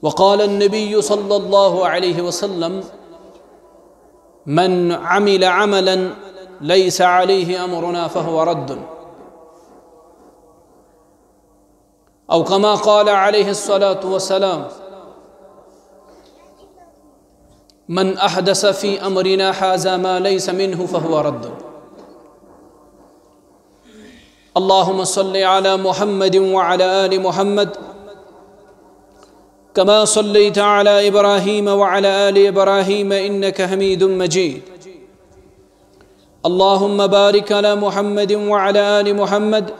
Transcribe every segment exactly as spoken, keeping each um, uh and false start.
وقال النبي صلى الله عليه وسلم: من عمل عملا ليس عليه أمرنا فهو رد. أو كما قال عليه الصلاة والسلام: من أحدث في أمرنا هذا ما ليس منه فهو رد. اللهم صل على محمد وعلى آل محمد كما صليت على إبراهيم وعلى آل إبراهيم إنك حميد مجيد. اللهم بارك على محمد وعلى آل محمد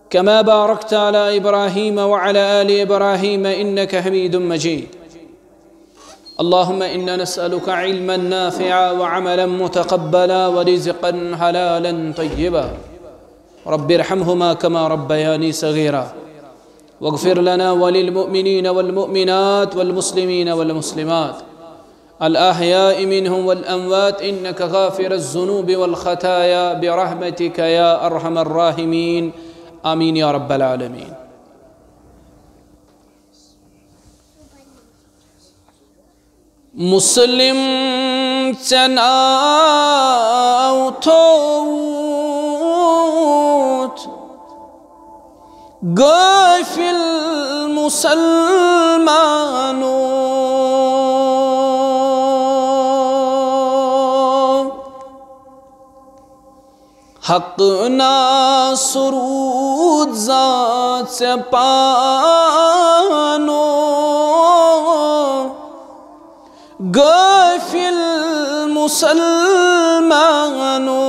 كما باركت على إبراهيم وعلى آل إبراهيم إنك حميد مجيد. اللهم إنا نسألك علما نافعا وعملا متقبلا ورزقا حلالا طيبا. رب ارحمهما كما ربياني صغيرا. واغفر لنا وللمؤمنين والمؤمنات والمسلمين والمسلمات الأحياء منهم والأموات إنك غافر الذنوب والخطايا برحمتك يا أرحم الراحمين. آمين يا رب العالمين. مسلم، ژےٚ ناو تھوٚوُتھ غٲفِل مُسلمانو۔ حق ناصر روٗد ژےٚ پانو، غٲفِل مُسلمانو۔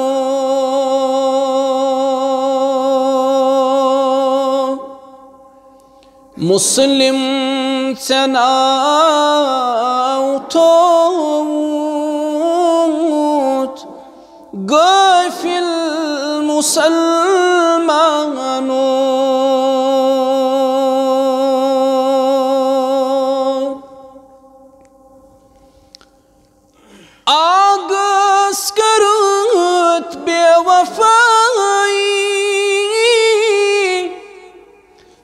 مسلم، ژےٚ ناو تھوٚوُتھ غٲفِل مُسلمانو۔ آغاز کٔرٕتھ بے وفٲیی،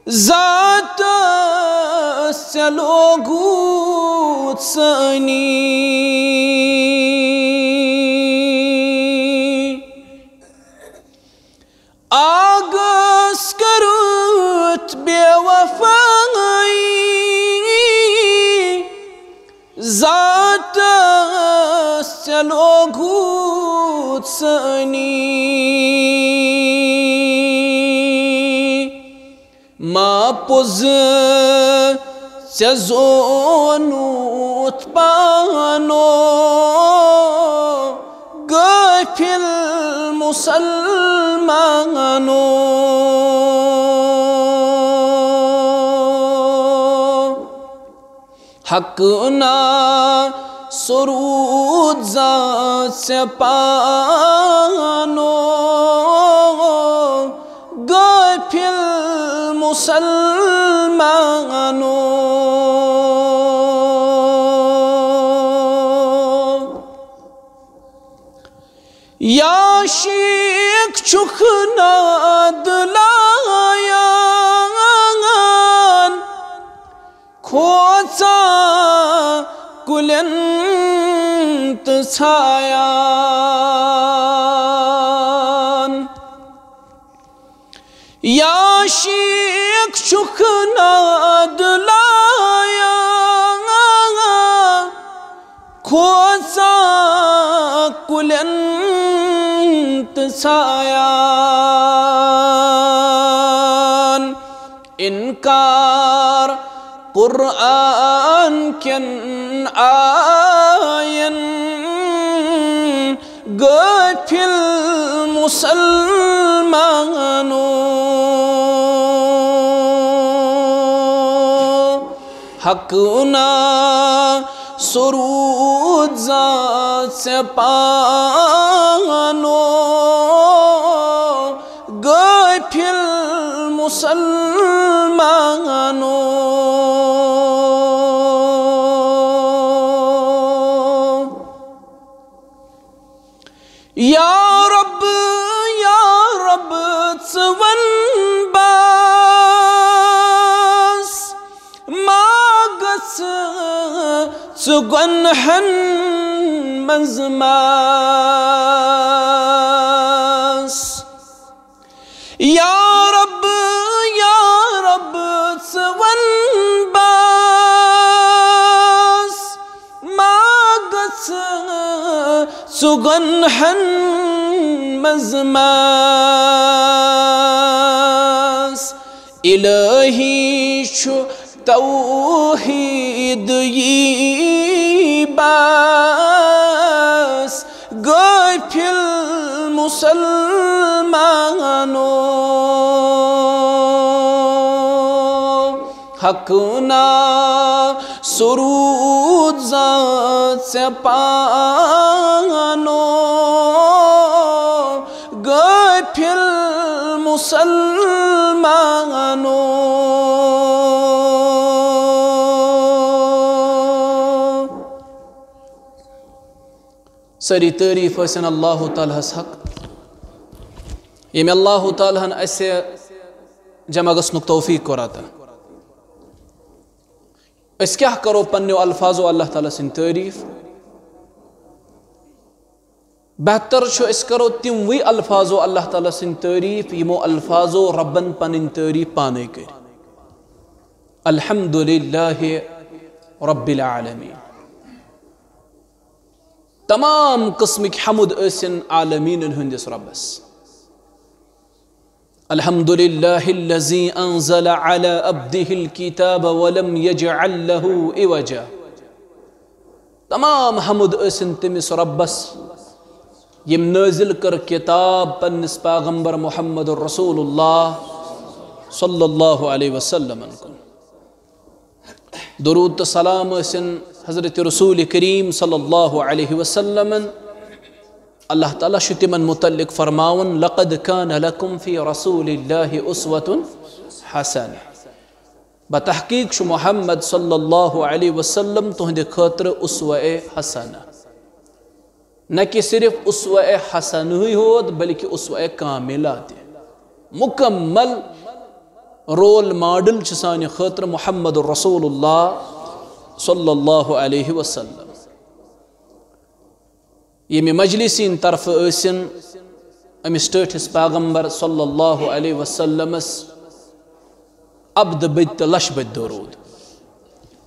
ذاتس ژےٚ لوگُتھ ثٲنی۔ آغاز کٔرٕتھ بے وفٲیی، ذاتس ژےٚ لوگُتھ ثٲنی۔ ما پوٚز ژےٚ زونُتھ پانو، غٲفِل مُسلمانو۔ حق ناصر روٗد ژےٚ پانو، غٲفِل مُسلمانو۔ یا شیخ چھُکھ نادلایان، کھوژان کُلٮ۪ن تہٕ ژھایان۔ یا شیخ چھُکھ نادلایان، کھوژان کُلٮ۪ن تہٕ ژھایان۔ انکار قرآن کٮ۪ن آین، غٲفِل مُسلمانو۔ حق ناصر روٗد ژےٚ پانو، غٲفِل مُسلمانو۔ یا رب، یا رب، ژٕ وَن بس، ما ژٕ گۄنہن منٛز ماس۔ یا رب، یا رب، ژٕ وَن باس، ما گژھ ژٕ گۄنہن منٛز ماس۔ الہی چھُ توحید یی باس، غافل مسلمانو۔ حق نا سرود زان ژےٚ پانو، غافل مسلمانو۔ سٲری تعریٖف ٲسِن اللہ تعالیٰ ہس حق، ییٚمۍ اللہ تعالیٰ ہن اسہِ جمع گژھنُک توفیٖق کوٚر عطا۔ أسۍ کیٛاہ کرو پننیو الفاظو اللہ تعالیٰ سٕنٛدۍ تعریٖف؟ بہتر چھُ أسۍ کرو تِموٕے الفاظو اللہ تعالیٰ سٕنٛدۍ تعریٖف، یِمو الفاظو رۄبن پنٕنۍ تعریٖف پانے کٔرۍ۔ الحمدللہ رب العالمین۔ تمام قٕسمٕکۍ حمد ٲسِن عالمیٖنن ہٕنٛدِس رۄبس۔ الحمدللہ الذی انزل علی عبدہ الکتاب ولم یجعل لہ عوجا۔ تمام حمد ٲسِن تٔمِس رۄبس، ییٚمۍ نٲزِل کٔر کتاب پننِس پیغمبر محمد رسول اللہ صلی اللہ علیہ وسلمن کُن۔ درود تہٕ سلام ٲسِن حضرت رسول کریم صلی اللہ علیہ وسلمن۔ اللہ تعالیٰ چھُ تِمن متعلق فرماوان، "لقد کان لکم فی رسول اللہ اسوۃ حسنہ"۔ بتحقیق چھُ محمد صلی اللہ علیہ وسلم تُہنٛدِ خٲطرٕ اسوہ حسنہ۔ نہ کہ صرف اسوہ حسنہٕے ہوت، بلکہ اسوہ کاملہ تہِ۔ مکمل رول ماڈل چھُ سانہِ خٲطرٕ محمد رسول اللہ صلی اللہ علیہ وسلم۔ ییٚمہِ مجلسہِ ہٕنٛدِ طرفہٕ ٲسِن أمِس ٹٲٹھِس پیغمبر صلی اللہ علیہ وسلمس ابدٕ بٔدۍ تہٕ لچھ بٔدۍ درود۔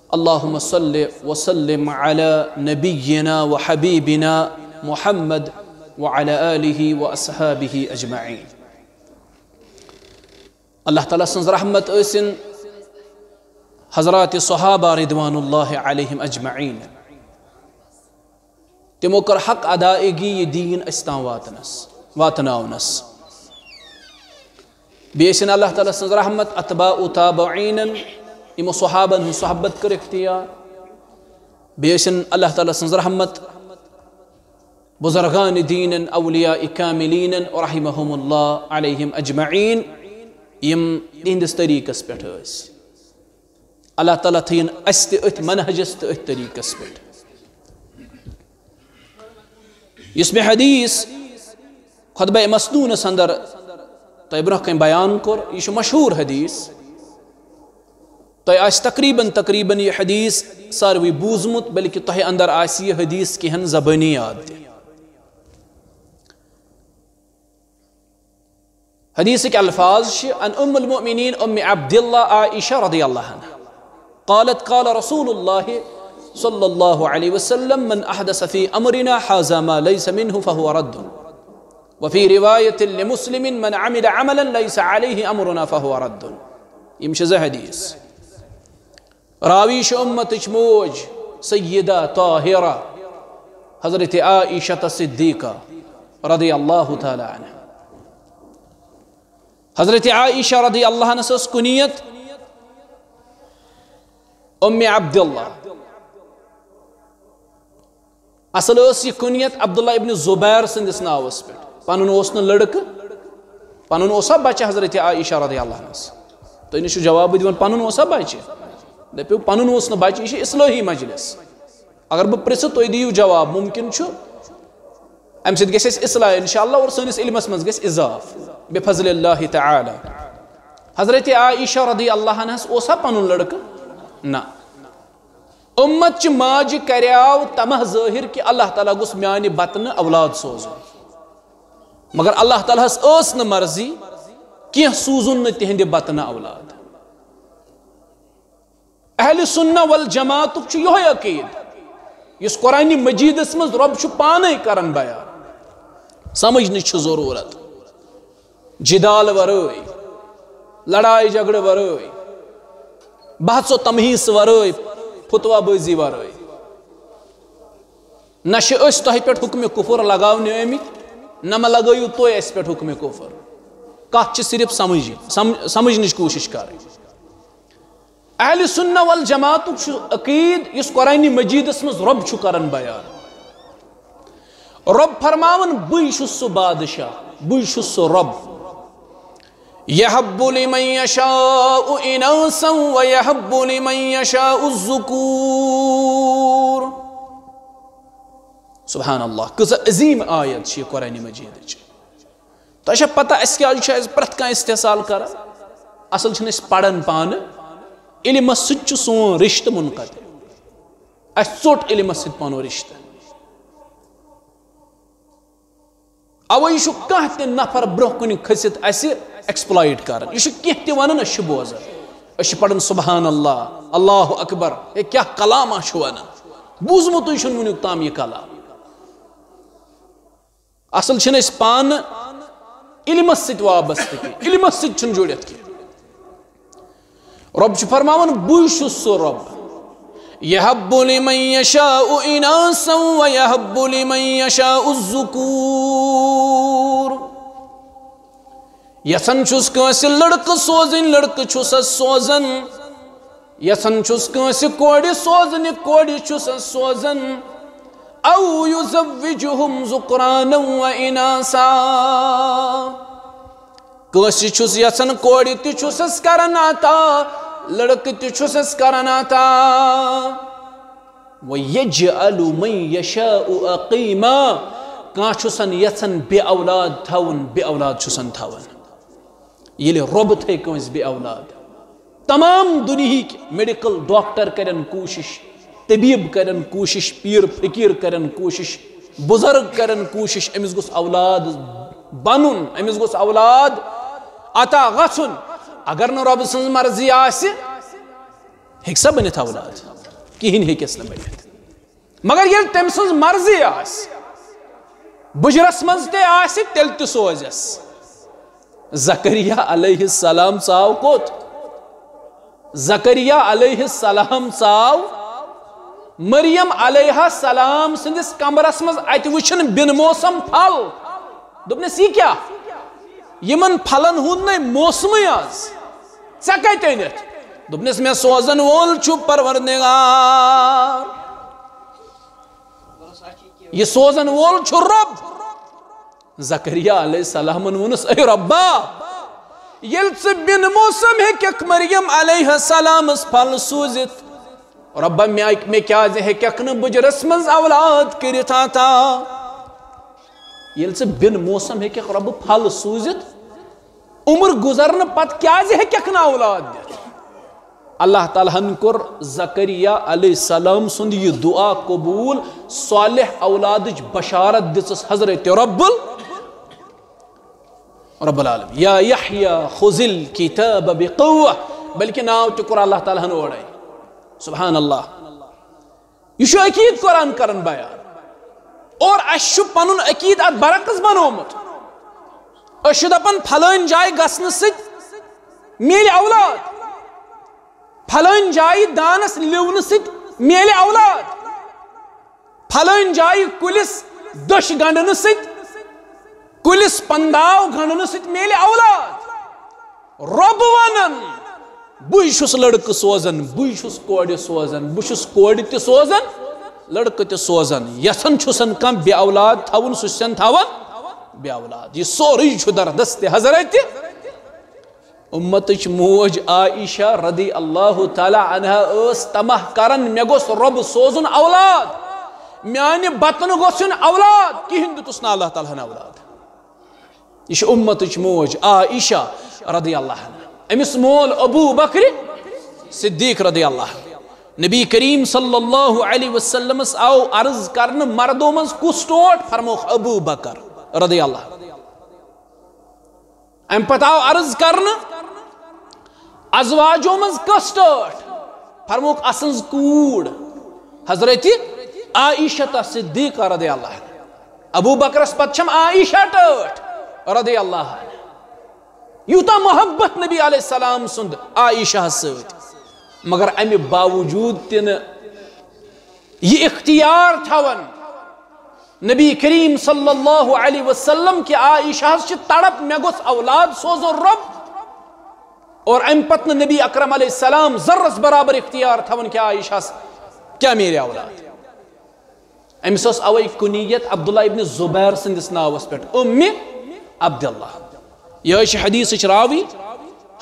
اللہم صل وسلم علی نبینا و حبیبنا محمد وعلی آلہ و اصحابہ اجمعین۔ اللہ تعالیٰ سٕنٛز رحمت ٲسِن حضرات صحابہ رضوان اللہ علیہم اجمعین۔ تِمو کٔر حق ادائیگی یہِ دیٖن اَسہِ تام واتنس، واتناونس۔ بیٚیہِ ٲسِن اللہ تعالیٰ سٕنٛز رحمت اتباع و تابعینن، یِمو صحابن ہٕنٛز صحبت کٔر اختیار۔ بیٚیہِ ٲسِن اللہ تعالیٰ سٕنٛز رحمت بزرگان دیٖنن، اولیاء کاملینن رحمہم اللہ علیہم اجمعین، یِم تِہنٛدِس طریٖقس پٮ۪ٹھ ٲسۍ۔ اللہ تعالیٰ تھٲیِن اَسہِ تہِ أتھۍ منہجس تہٕ أتھۍ طریٖقس پٮ۪ٹھ۔ یُس مےٚ حدیث خطبہ مسنونس اندر تۄہہِ برونٛہہ کنہِ بیان کوٚر، یہِ چھُ مشہوٗر حدیث۔ تۄہہِ آسہِ تقریباً، تقریباً یہِ حدیث ساروٕے بوٗزمُت، بلکہِ تۄہہِ اندر آسہِ یہِ حدیث کینٛہن زبٲنی یاد تہِ۔ حدیثٕکۍ الفاظ چھِ عن ام المؤمنین ام عبداللہ عائشہ رضی اللہ عنہا۔ قالت قال رسول اللہ صلی اللہ علیہ وسلم من احدث فی امرنا هذا ما لیس منه فهو رد۔ وفی روایت لمسلم من عمل عملا لیس علیہ امرنا فهو رد۔ یِم چھِ زٕ حدیث۔ راوی چھِ امتٕچ موج سیدہ طاہرہ حضرت عائشہ صدیقہ رضی اللہ تعالیٰ عنہا۔ حضرت عائشہ رضی اللہ عنہس ٲس کنیت ام عبداللہ۔ اصل ٲس یہِ کنیت عبداللہ ابن زبیر سٕنٛدِس ناوس پٮ۪ٹھ۔ پنُن اوس نہٕ لڑکہٕ، پنُن اوسا بچہٕ حضرت عائشہ رضی اللہ عنہس؟ تُہۍ نہ چھِو جوابٕے دِوان، پنُن اوسا بچہٕ؟ دٔپِو، پنُن اوس نہٕ بچہٕ، یہِ چھِ اصلٲحی مجلس۔ اگر بہٕ پرژھٕ، تُہۍ دِیِو جواب، ممکن چھُ امہِ سۭتۍ گژھِ اَسہِ اصلاح انشاءاللہ اور سٲنِس علمس منٛز گژھِ اضافہٕ بفضل اللہ تعالیٰ۔ حضرت عائشہ رضی اللہ عنہس اوسا پنُن لڑکہٕ؟ نہ۔ امت چہِ ماجہِ کریاو طمع ظٲہر کہِ اللہ تعالیٰ گوٚژھ میانہِ بطنہٕ اولاد سوزُن، مگر اللہ تعالیٰ ہس ٲس نہٕ مرضی، کینٛہہ سوٗزُن نہٕ تِہنٛدِ بطنہٕ اولاد۔ اہل سنہ والجماعتُک چھُ یِہوٚے عقیٖدٕ، یُس قرآنِ مجیدس منٛز رۄب چھُ پانے کران بیان۔ سمجھنٕچ چھِ ضروٗرت، جدال ورٲے، لڑایہِ جھگڑٕ ورٲے، بحث و تمحیص ورٲے، فتویٰ بٲزی ورٲے۔ نہ چھِ أسۍ تۄہہِ پٮ۪ٹھ حکمِ کفر لگاونہِ آمٕتۍ، نہ مہ لگٲیِو تُہۍ اَسہِ پٮ۪ٹھ حکمِ کفر۔ کتھ چھِ صرف سمجھ، سم-، سمجھنٕچ کوٗشش کرٕنۍ۔ اہل سنہ والجماعتُک چھُ عقیٖدٕ، یُس قرآنِ مجیدس منٛز رۄب چھُ کران بیان۔ رۄب فرماوان، بٕے چھُس سُہ بادشاہ، بٕے چھُس سُہ رۄب۔ یہب لمن یشاء اناثا ویہب لمن یشاء الذکور۔ سبحان اللہ، کۭژاہ عظیٖم آیت چھِ یہِ قرآنِ مجیدٕچ۔ تۄہہِ چھا پتہ اَسہِ کیٛازِ چھُ اَسہِ پرٛٮ۪تھ کانٛہہ استحصال کران؟ اصل چھِنہٕ أسۍ پران پانہٕ، علمس سۭتۍ چھُ سون رشتہٕ منقطع۔ اَسہِ ژوٚٹ علمس سۭتۍ پنُن رشتہٕ۔ اوے یہِ چھُ کانٛہہ تہِ نفر برٛونٛہہ کُن کھٔسِتھ اَسہِ exploit کران۔ یہِ چھُ کینٛہہ تہِ ونان، أسۍ چھِ بوزان۔ أسۍ چھِ پران سبحان اللہ، اللہ اکبر، ہے کیٛاہ کلامہ چھُ ونان؟ بوٗزمُتُے چھُنہٕ وُنیُک تام یہِ کلام۔ اصل چھِنہٕ أسۍ پانہٕ علمس سۭتۍ وابستہٕ کینٛہہ، علمس سۭتۍ چھِنہٕ جُڑِتھ کینٛہہ۔ رۄب چھُ فرماوان، بٕے چھُس سُہ رۄب۔ یہب لمن یشاء اناثا ویہب لمن یشاء الذکور۔ یژھان چھُس کٲنٛسہِ لڑکہٕ سوزٕنۍ، لڑکہٕ چھُسس سوزان۔ یژھان چھُس کٲنٛسہِ کورِ سوزنہِ، کورِ چھُسس سوزان۔ او یزوجہم ذکرانا و اناثا۔ کٲنٛسہِ چھُس یژھان کورِ تہِ چھُسس کران عطا، لڑکہٕ تہِ چھُسس کران عطا۔ وَيَجْعَلُ مَن يَشَاءُ عَقِيمًا۔ کانٛہہ چھُسن یژھان بے اولاد تھاوُن، بے اولاد چھُسن تھاوان۔ ییٚلہِ رۄب تھٲے کٲنٛسہِ بے اولاد، تمام دُنیہٕکۍ میڈیکل ڈاکٹر کرن کوٗشش، طبیب کرن کوٗشش، پیٖر فقیٖر کرن کوٗشش، بُزرگ کرن کوٗشش، أمِس گوٚژھ اولاد بنُن، أمِس گوٚژھ اولاد عطا گژھُن۔ اگر نہٕ رۄبہٕ سٕنٛز مرضی آسہِ، ہیٚکہِ سا بٔنِتھ اولاد؟ کِہیٖنۍ ہیٚکٮ۪س نہٕ بٔنِتھ۔ مگر ییٚلہِ تٔمۍ سٕنٛز مرضی آسہِ، بُجرس منٛز تہِ آسہِ، تیٚلہِ تہِ سوزٮ۪س۔ زکریا علیہ السلام ژاو کوٚت؟ زکریا علیہ السلام ژاو مریم علیہ السلام سٕنٛدِس کمرس منٛز، اتہِ وٕچھُن بن موسم پھل۔ دوٚپنس، "یہِ کیٛاہ؟ یِمن پھلن ہُنٛد نے موسمٕے آز۔ ژےٚ کتہِ أنِتھ؟" دوٚپنس، "مےٚ سوزن وول چھُ پروردگار۔ یہِ سوزن وول چھُ رۄب۔" زکریا علیہ السلامن ووٚنُس، "اے رۄبا، ییٚلہِ ژٕ بن موسم ہیٚککھ مریم علیہ السلامس پھل سوٗزِتھ، رۄبا، مےٚ، مےٚ کیٛازِ ہیٚککھ نہٕ بُجرس منٛز اولاد کٔرِتھ عطا؟ ییٚلہِ ژٕ بن موسم ہیٚککھ رۄبہٕ پھل سوٗزِتھ، عمر گُزرنہٕ پتہٕ کیٛازِ ہیٚککھ نہٕ اولاد دِتھ؟" اللہ تعالیٰ ہن کوٚر زکریا علیہ السلام سُنٛد یہِ دعا قبوٗل، صالح اولادٕچ بشارت دِژٕس حضرت رب ال-، رب العالمین۔ یا یحییٰ خذ الکتاب بقوہ، بلکہ ناو تہِ کوٚر اللہ تعالیٰ ہن اورے۔ سبحان اللہ۔ یہِ چھُ عقیٖد قرآن کران بیان۔ اور اَسہِ چھُ پنُن عقیٖد اتھ برعکس بنومُت۔ أسۍ چھِ دپان پھلٲنۍ جایہِ گژھنہٕ سۭتۍ میلہِ اولاد، پھلٲنۍ جایہِ دانس لیونہٕ سۭتۍ میلہِ اولاد، پھلٲنۍ جایہِ کُلِس دٔچھ گنڈنہٕ سۭتۍ، کُلِس پنداو گنڈنہٕ سۭتۍ میلہِ اولاد۔ رۄب ونان، بٕے چھُس لڑکہٕ سوزان، بٕے چھُس کورِ سوزان، بہٕ چھُس کورِ تہِ سوزان، لڑکہٕ تہِ سوزان۔ یژھان چھُسن کانٛہہ بے اولاد تھاوُن، سُہ چھُسن تھاوان بے اولاد۔ یہِ سورُے چھُ در دست حضرت امتٕچ موج عائشہ رضی اللہ تعالیٰ عنہا ٲس طمع کران، مےٚ گوٚژھ رۄب سوزُن اولاد، میانہِ بطنہٕ گوٚژھ یُن اولاد، کِہیٖنۍ دیُتُس نہٕ اللہ تعالیٰ ہن اولاد۔ یہِ چھِ اُمتٕچ موج عائشہ رضی اللہ عنہا۔ أمِس مول ابو بکر صدیق رضی اللہ عنہ۔ نبی کریم صلی اللہ علیہ وسلمس آو عرض کرنہٕ، مردو منٛز کُس ٹوٹھ؟ فرمووُکھ، ابو بکر رضی اللہ عنہ۔ امہِ پتہٕ آو عرض کرنہٕ، ازواجو منٛز کۄس ٹٲٹھ؟ فرمووُکھ، اسٕنز کوٗر حضرت عائشہ صدیقہ رضی اللہ عنہ۔ ابو بکرس پتہٕ چھم عائشہ ٹٲٹھ رضی اللہ عنہ۔ یوٗتاہ محبت نبی علیہ السلام سُنٛد عائشہ ہس سۭتۍ، مگر امہِ باوجوٗد تہِ نہٕ یہِ اختیار تھاوان نبی کریم صلی اللہ علیہ وسلم کہِ عائشہ ہس چھِ تڑپ، مےٚ گوٚژھ اولاد سوزُن رۄب، اور امہِ پتہٕ نہٕ نبی اکرم علیہ السلام ذرس برابر اختیار تھاوان کہِ عائشہ ہس کیٛاہ میلہِ اولاد۔ أمِس ٲس اوے کنیت عبداللہ ابن زبیر سٕنٛدِس ناوس پٮ۪ٹھ، اُمِ عبداللہ۔ یہِ چھِ حدیثٕچ راوی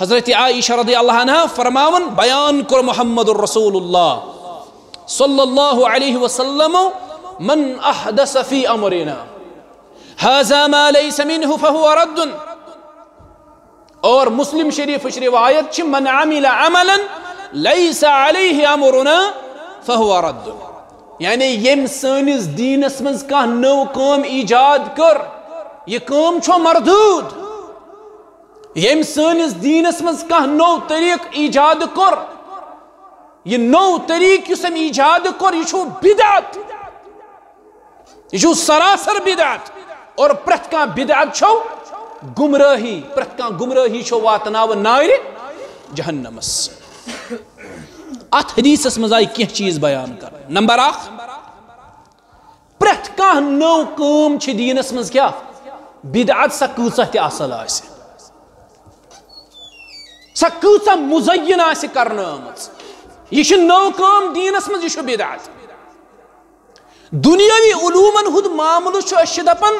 حضرت عائشہ رضی اللہ عنہا فرماوان، بیان کوٚر محمد رسول اللہ صلی اللہ علیہ وسلم، من احدث فی امرنا هذا ما ليس منه فهو رد۔ اور مسلم شریفٕچ روایت چھِ، من عمل عملا ليس عليه امرنا فهو رد۔ یعنی ییٚمۍ سٲنِس دیٖنس منٛز کانٛہہ نٔو کٲم ایجاد کٔر، یہِ کٲم چھو مردود۔ ییٚمۍ سٲنِس دیٖنس منٛز کانٛہہ نوٚو طریٖقہٕ ایجاد کوٚر، یہِ نوٚو طریٖقہٕ یُس أمۍ ایجاد کوٚر، یہِ چھُ بدعت۔ یہِ چھُ سراسر بدعت۔ اور پرٛٮ۪تھ کانٛہہ بدعت چھو گمرٲہی، پرٛٮ۪تھ کانٛہہ گمرٲہی چھو واتناوان نارِ جہنمس۔ اتھ حدیثس منٛز آیہِ کینٛہہ چیٖز بیان کرنہٕ۔ نمبر اکھ، پرٛٮ۪تھ کانٛہہ نٔو کٲم چھِ دیٖنس منٛز کیٛاہ؟ بدعت، سۄ کۭژاہ تہِ اصل آسہِ، سۄ کۭژاہ مزین آسہِ کرنہٕ آمٕژ، یہِ چھِ نٔو کٲم دیٖنس منٛز، یہِ چھُ بدعت۔ دُنیٲوی علوٗمن ہُنٛد معاملہٕ چھُ، أسۍ چھِ دَپان،